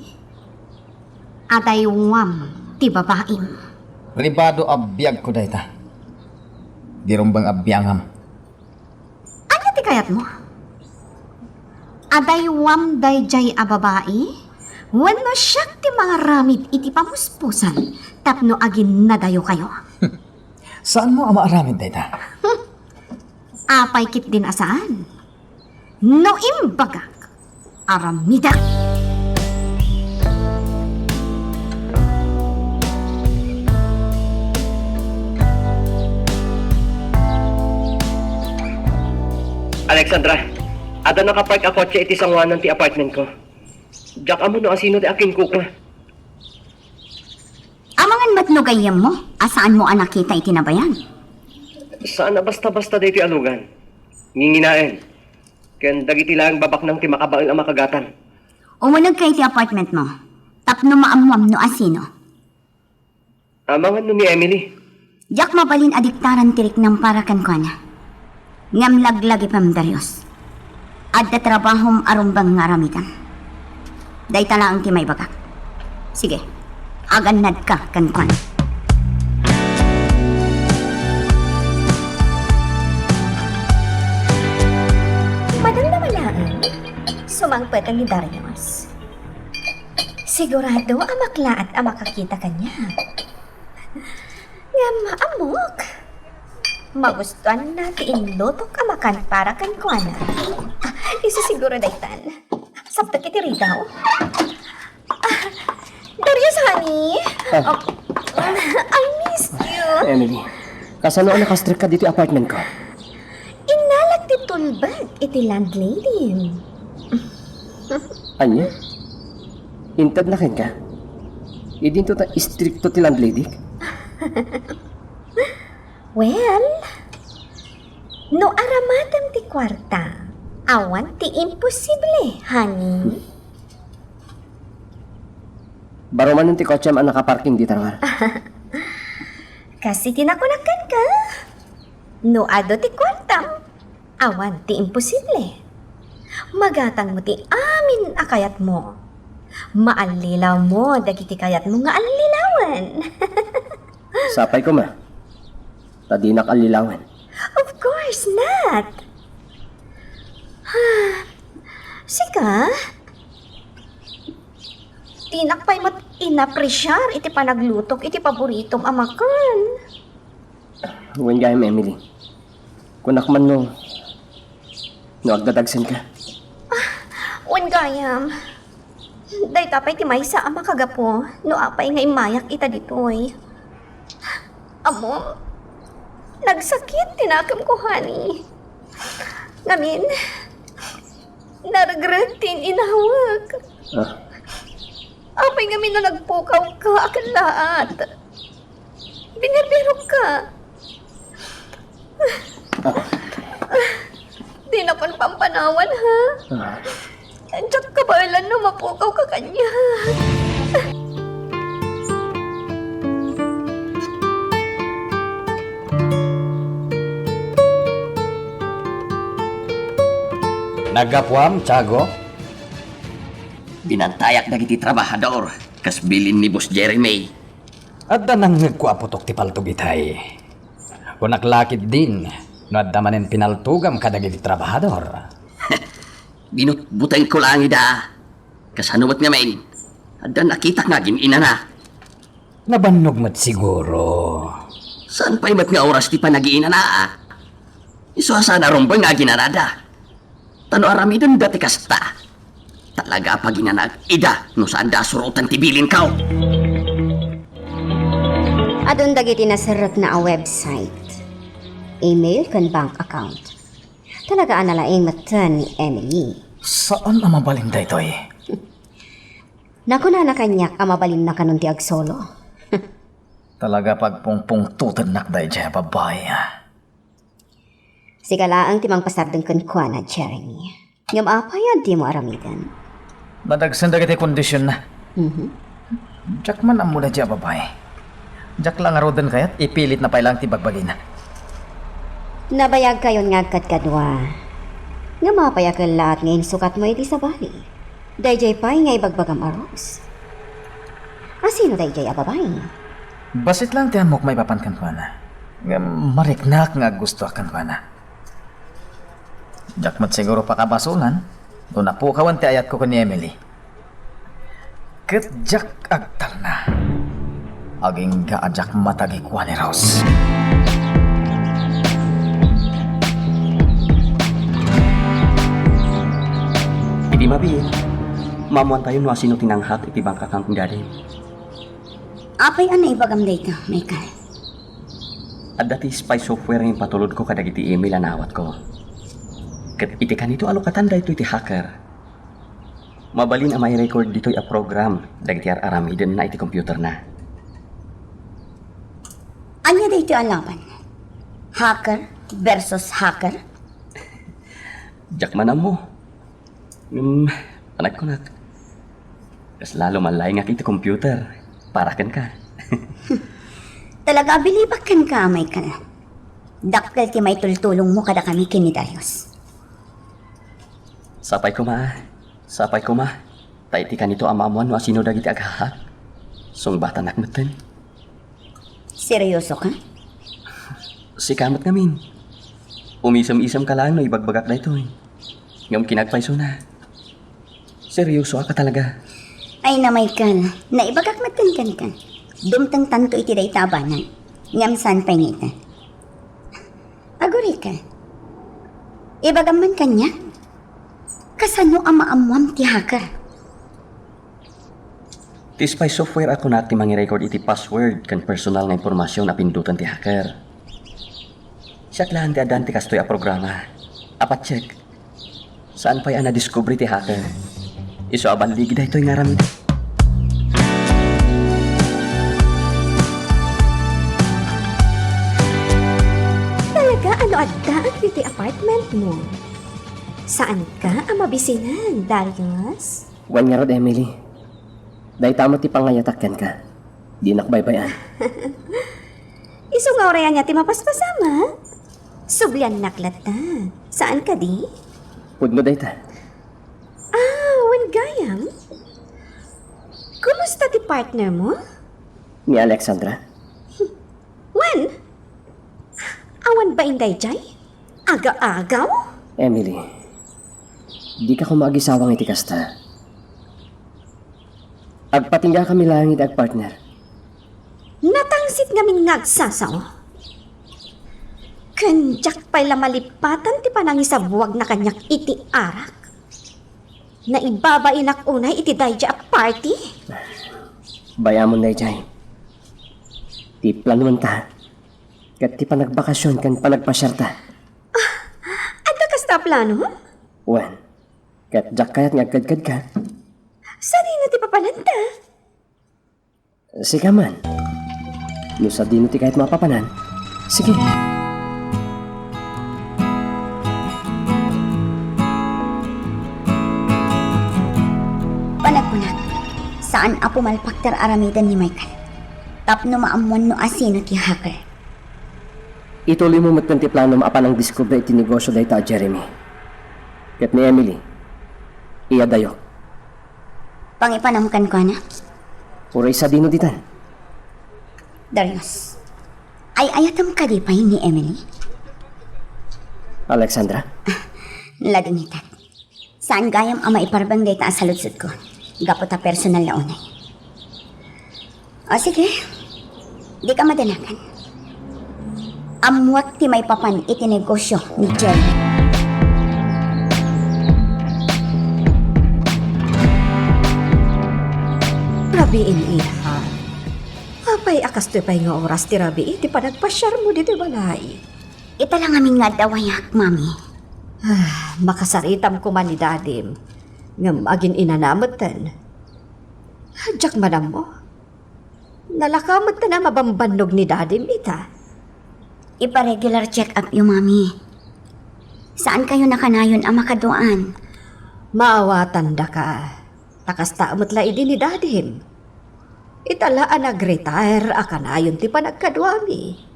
Adaywam ti babaim. Pribado a biagko dayta. Di rumbeng a biangam. Ania ti kayatmo? Adaywam daydiay a babai? Wenno siak ti mangaramid iti pamuspusan tapno aginnadayokayo? Saanmo a maaramid dayta? Apay ketdin a saan? No imbagak, aramidak. Alexandra, adda nakapark a kotse iti sangoanan ti apartmentko. Diak ammo no asino ti akinkukua. Amangan met no gayyemmo a saanmo a nakita iti nabayag. Saan a basta-basta daytoy a lugan. Nginginaen. Ken dagiti laeng babaknang ti makabael a makagatang. Umunegka iti apartmentmo tapno maammuam no asino. Amangan no ni Emily. Diak mabalin a diktaran ti riknam para kenkuana. Ngem laglagipem, Darius. Adda trabahom a rumbeng nga aramidem. Dayta laeng ti maibagak. Sige, agannadka kenkuana. Madamdama laeng, sumangpet ni Darius. Sigurado a maklaat a makakita kaniak. Ngem ammok, magustuanna ti inlutok a makan para kenkuana. Ah, isu siguro daytan. Saptek iti rigaw. Ah, Darius, honey. Ah. Oh, I missed you. Emily, kasano a nakastrek ka ditoy apartment ko? Innalak ti tulbad iti landlady. Ania? Intedna kenka? Idinto ta istrikto ti landlady? Well, no aramatem ti kuarta, awan ti imposible, honey. Baro manen ti kotsem a nakaparking dita ruar. Kas iti nakunak kenka, no adu ti kuartam, awan ti imposible. Magatangmo ti amin a kayatmo. Maallilawmo dagiti kayatmo nga allilawen. Sapay koma, ta dinak allilawen. Of course not. Sika? Dinak pay met inapresiar iti panaglutok iti paboritom a makan. Wen gayam, Emily. Kunak man no, no agdadagsenka. Ah, wen gayam. Dayta pay ti maysa a makagapu no apay nga immayak ita ditoy. Ammom, nagsakit ti nakemko, honey. Ngamin, naregreg ti in-inawek. Ah. Apay ngamin no nagpukawka a kellaat? Binerbirokka. Ah. Dinakon pampanawan, ha? Ah. Diak kabaelan no mapukawka kaniak. Naggapuam, Tiago? Binantayak dagiti trabahador, kas bilin ni Boss Jeremy. Adda nangngegko a putok ti paltog itay. Kunak la ketdin no adda manen pinaltogam kadagiti trabahador. Binutbutengko laeng ida. Kasano met ngamin? Adda nakitak nga agin-inana. Nabannog met siguro. Saan pay met nga oras ti panagiinanaak? Isu a saan a rumbeng nga aginanada. Ta no aramidenda ti kasta, talaga a paginanaak ida no saanda a suroten ti bilinko. Adun dagiti naserrekna a website, email ken bank account. Talaga a nalaing metten ni Emily. Saan a mabalin daytoy. Nakunana kaniak a mabalinna kanon ti agsolo. Talaga pagpungpungtotennak daydiay a babai, ah. Sika laeng ti mangpasardeng kenkuana, Jeremy. Ngem apay a dimo aramiden? Nadagsen dagiti kondisionna. Mhm. Diak man ammo daydiay a babai. Diak la ngaruden kayat ipilitna pay laeng ti bagbagina. Nabayagkayon nga agkadkadua. Ngem apay a kellaat nga insukatmo iti sabali? Daydiay pay nga ibagbagam a Rose. Asino daydiay a babai? Bassit laeng ti ammok maipapan kenkuana. Ngem mariknak nga aggustoak kenkuana. Diak met siguro pakabasolan no napukawen ti ayatko ken ni Emily. Ket diak agtalna. Agingga a diak matagikua ni Rose. Idi mabiit, maammoantayo no asino ti nanghack iti bank account ni Daddy. Apay a naibagam dayta, Michael? Adda ti spy software nga impatulodko kadagiti email a naawatko. Ket iti kanito a lukatan daytoy ti hacker, mabalin a mai-record ditoy a program dagiti ar-aramidenna iti computerna. Ania daytoy a laban? Hacker versus hacker? Diak man ammo. Ngem, panagkunak, kas lalo mallaingak iti computer para kenka. Talaga, abilibak kenka, Michael. Dakkel ti maitultulongmo kadakami ken ni Darius. Sapay koma, sapay koma, ta iti kanito a maammuan no asino dagiti aghahack, sungbatanak metten. Seryoso ka? Sika met ngamin. Umisem-isem ka laeng no ibagbagak daytoy. Ngem kinappaysona. Seryoso ka talaga. Ay, na, Michael, naibagak metten kenka. Dumtengtanto iti dayta a banag. Ngem saan pay nga ita? Agurika. Ibagam man kaniak. Kasano a maammuam ti hacker? Ti spy software a kunak ti mangirecord iti password ken personal nga impormasion a pindutan ti hacker. Siak laeng ti addaan ti kastoy a programa. Apat check. Saan pay a nadiskubre ti hacker. Isu a balligi daytoy nga aramid. Talaga, ano addaak iti apartment mo? Saan ka a mabisinan, Darius? Wen ngarud, Emily. Dayta met ti pangayatak kenka. Dinak baybay-an. Isu nga uray ania ti mapaspasama? Subliannak latta. Saan kadi? Pudno dayta. Ah, wen gayam. Kumusta ti partner mo? Ni Alexandra? Wen? Awan bain daydiay? Aga-agaw? Emily, dika koma agisawang iti kasta. Agpatingga kami laeng iti agpartner. Natangsit ngamin nga agsasao. Ken diak pay la malipatan ti panangisabuagna kaniak iti arak. Naibabainak unay iti daydiay a party? Bayamon daydiay. Ti planuanta ket ti panagbakasion ken panagpasiarta. Adda kasta a plano? Wen, ket diak kayat nga agkedkedka. Sadino ti papananta? Sika man. No sadino ti kayatmo a papanan, sige. Panagkunak, saan a pumalpak ti ar-aramiden ni Michael tapno maammuan no asino ti hacker. Ituliymo metten ti planom a panangdiskubre iti negosio dayta a Jeremy. Ket ni Emily, iyadayok. Pangipanam kenkuana? Uray sadino ditan? Darius, ay-ayatem kadi pay ni Emily? Alexandra? Ladingitan. Saan gayam a maiparbeng dayta a saludsodko, gapu ta personal la unay. O sige, dika madanagan. Ammuak ti maipapan iti negosio ni Jerry. Rabii, iha. Apay a kastoy pay nga oras ti rabii ti panagpasiarmo ditoy balay? Ita la ngamin nga adda wayak, Mami. Ah, makasaritam koma ni Dadim. Ngem agin-inana metten. Diak man ammo. Nalaka metten a mabambannog ni Dadim ita. Ipa-regular check-up yo, Mami. Saan kayo nakanayon a makaduan? Maawatandaka. Ta kasta met la idi ni Dadim. Ita la a nag-retire a kanayon ti panagkaduami.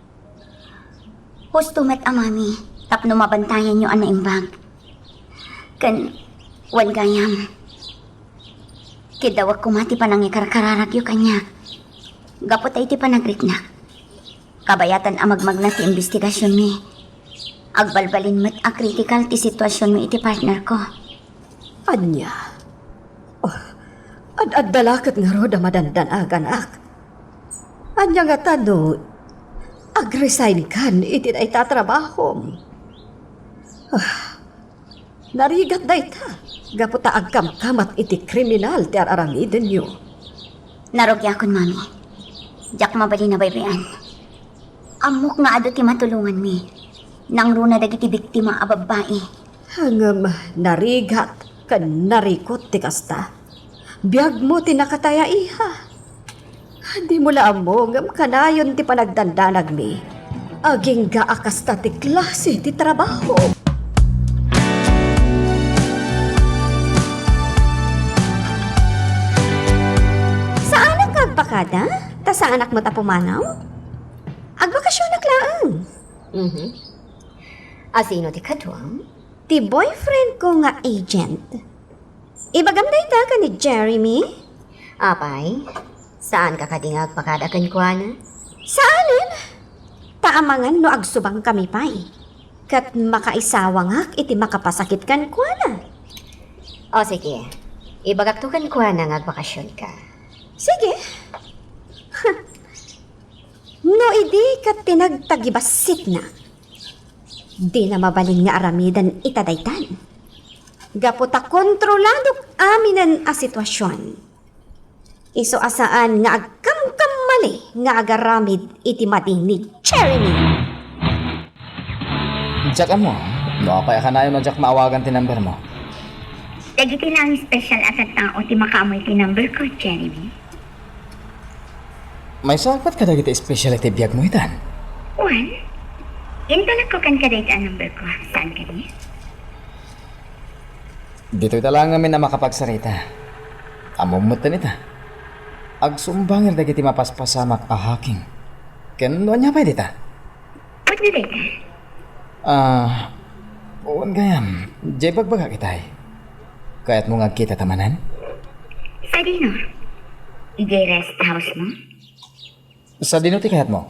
Husto met a, Mami, tapno mabantayanyo a naimbag. Ken, wen gayam, kiddawek koma ti panangikarkararagyo kaniak gapu ta iti panagritnak. Kabayatan a magmagna ti imbestigasionmi. Agbalbalin met a kritikal ti situasionmi iti partnerko. Ania? Oh, ad-adda la ket ngarud a madandanaganak. Ania ngata no ag-resignkan iti dayta a trabahom? Ah, narigat dayta gapu ta agkamkamat iti kriminal ti ar-aramidenyo. Narugiakon, Mami. Diak mabalin a baybay-an. Ammok nga adu ti matulonganmi. Nangruna dagiti biktima a babbai. Ngem narigat ken narikot ti kasta. Biagmo ti nakataya, iha. Dimo la ammo ngem kanayon ti panagdandanagmi. Agingga a kasta ti klase ti trabaho. Saanak nga agbakada? Ta saanak met a pumanaw? Agbakasionak laeng. Mhm. A sino ti kaduam? Ti boyfriend ko nga agent. Ibagam dayta ken ni Jeremy? Apay, saanka kadi nga agbakada kenkuana? Saanen. Ta amangan no agsubangkami pay. Ket makaisawangak iti makapasakit kenkuana. O sige, ibagakto kenkuana nga agbakasionka. Sige. No idi ket ti nagtagibassitna, dina mabalin nga aramiden ita daytan. Gapu ta kontroladok aminen a situasion, isu a saan nga agkamkammali nga agaramid iti madi ni Jeremy. Diak ammo no apay a kanayon a diak maawagan ti number mo. Dagiti laeng special a tattao ti makaammo iti number ko, Jeremy. Maysa a pat kadagiti special iti biagmo itan? Wen, intalekko kenka dayta a number ko. Saan kadi? Ditoy ta laeng ngamin a makapagsarita. Ammom metten ita. Agsumbanger dagiti mapaspasamak a hacking. Ken no ania pay dita? Pudno dayta? Ah, wen gayam, diay bagbagak itay. Kayatmo nga agkitata manen? Sadino? Idiay rest house mo? Sadino ti kayatmo?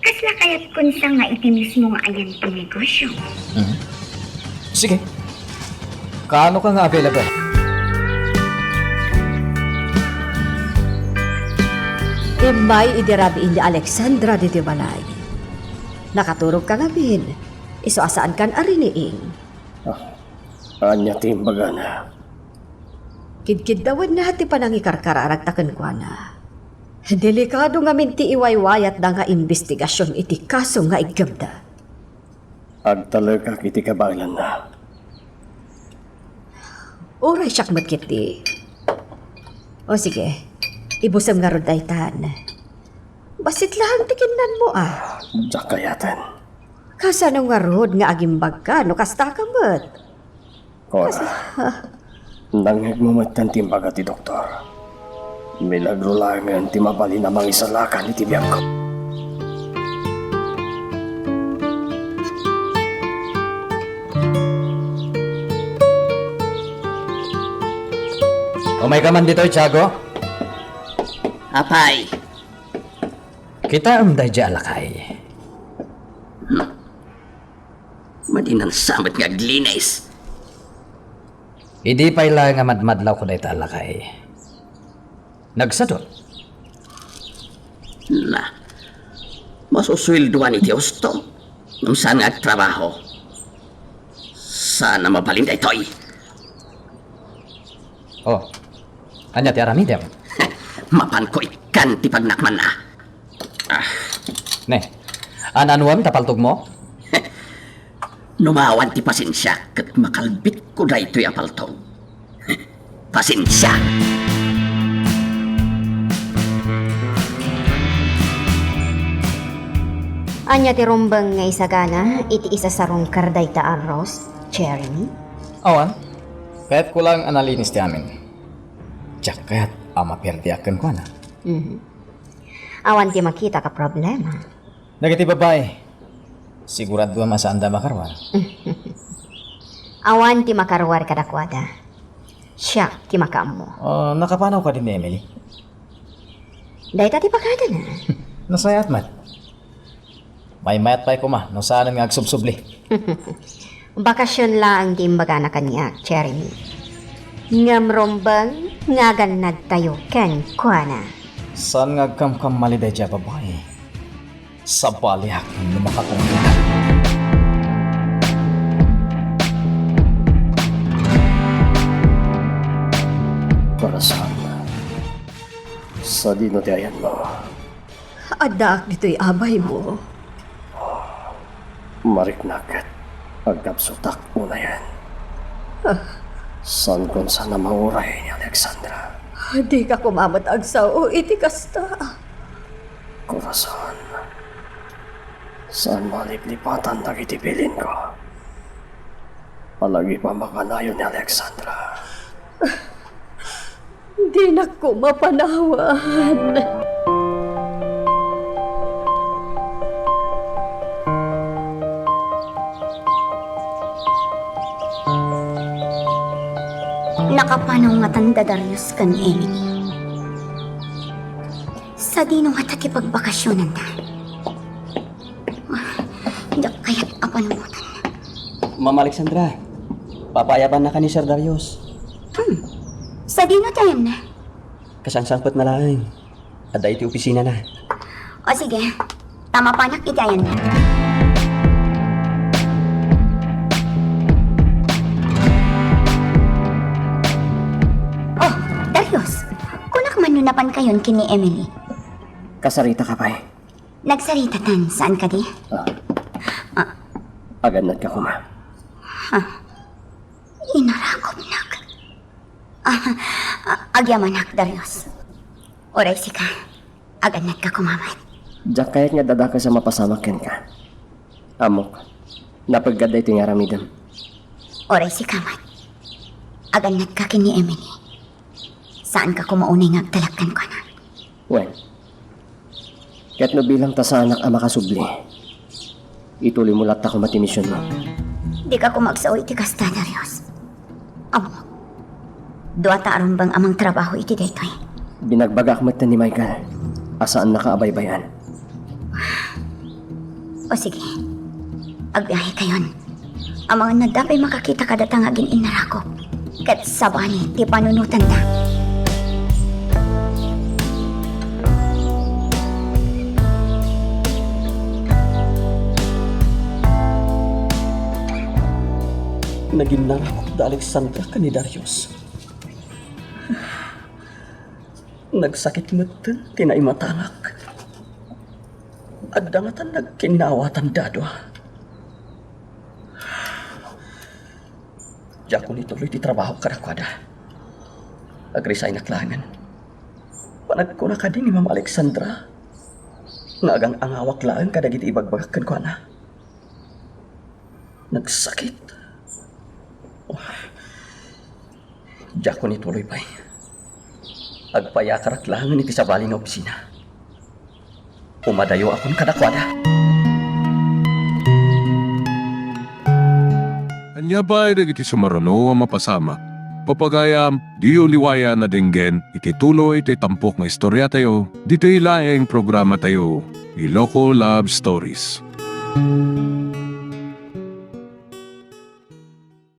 Kasla kayatkon sa nga iti mismo nga ayan ti negosyo. Mhm. Sige. Kaano ka nga available? Immay idi rabii ni Alexandra ditoy balay. Nakaturog ka ngamin. Isu a saankan a riniing. Ah, ania ti imbagana? Kidkiddawenna ti panangikarkararagta kenkuana. Delikado ngamin ti iwaywayatda nga imbestigasion iti kaso nga iggemda. Agtalekak iti kabaelanna. Uray siak met ketdi. O sige, ibusem ngarud daytan. Bassit laeng ti kinnanmo a. Diak kayaten. Kasano ngarud nga agimbagka no kasta ka met? Kora, nangngegmo metten ti imbaga ti doktor. Milagro laengen ti mabalin a mangisalakan iti biagko. Umayka man ditoy, Tiago. Apay. Kitaem daydiay a lakay. Hmm. Madinan sa met nga aglinis. Idi pay laeng a madmadlawko dayta a lakay, nagsadut. Na, masusueldoan iti husto, ngem saan nga agtrabaho. Saan a mabalin daytoy. Oh, ania ti aramidem? Mapanko ikkan ti pagnakmanna. Ah. Ne, an-anuem ta paltogmo? No maawan ti pasensiak ket makalbitko daytoy a paltog. Pasensia! Ania ti rumbeng nga isagana iti isasarungkar dayta a Rose, Jeremy? Awan. Kayatko laeng a nalinis ti amin. Diak kayat a maperdiak kenkuana. Mhm. Awan ti makitak a problema. Dagiti babbai, siguradoam a saanda makaruar. Awan ti makaruar kadakuada. Siak ti makaammo. Ah, nakapanaw kadi ni Emily? Dayta ti pakadana. Nasayaat met. Maymayat pay koma no saanen nga agsubsubli. Bakasion laeng ti imbagana kaniak, Jeremy. Ngem rumbeng nga agannadtayo kenkuana. Saan nga agkamkammali daydiay a babbai? Sabaliak no makakungkita. Para saan? Sadino ti ayanmo? Addaak ditoy abaymo. Mariknak ket Agkapsutak unayen. Ah. Saan kon saan a mauray ni Alexandra? Dika koma met agsao iti kasta. Corazon, saan maliplipatan dagiti bilinko. Alagip a makanayon ni Alexandra. Dinak koma panawad. Nakapanaw ngatan da Darius ken Emily? Sadino ngata ti pagbakasionanda? Ah, diak kayat a panunotan. Ma'am Alexandra, papaayabannaka ni Sir Darius. Hmm. Sadino ti ayanna? Kasangsangpetna laeng. Adda iti opisinana. O sige, ta mapanak iti ayanna. Oh, Darius, kunak man no napankayon ken ni Emily. Kasaritaka pay. Nagsaritatan, saan kadi? Ah. Ah. Agannatka koma. Ha? Inarakopnak. Ah, ah, agyamanak, Darius. Uray sika, agannatka koma met. Diak kayat nga adda dakes a mapasamak kenka. Ammok, napeggad daytoy nga aramidem. Uray sika met, agannatka ken ni Emily. Saanka koma unay nga agtalek kenkuana. Wen, ket no bilang ta saanak a makasubli, ituloymo latta koma ti misionmo. Dika koma agsao iti kasta, Darius. Ammok, dua ta a rumbeng a mangtrabaho iti daytoy. Binagbagaak met ni Michael a saannaka a baybay-an. O sige, agbiahekayon. Amangan adda pay makakita kadata nga agin-innarakop ket sabali ti panunotanda. Naginnarakop da Alexandra ken ni Darius. Nagsakit metten ti naimatanak. Adda ngatan nagkinnaawatan dadua. Diakon ituloy ti trabaho kadakuada. Agresignak laengen. Panagkuna kadi ni Ma'am Alexandra nga agang-angawak laeng kadagiti ibagbagak kenkuana. Nagsakit. Diakon ituloy pay. Agpayakarak laengen iti sabali nga opisina. Umadayoakon kadakuada. Ania pay dagiti sumaruno a mapasamak? Pagayam, diyo liwayan a denggen iti tuloy ti tampok nga istoriatayo, ditoy laeng programatayo, Iloko Love Stories.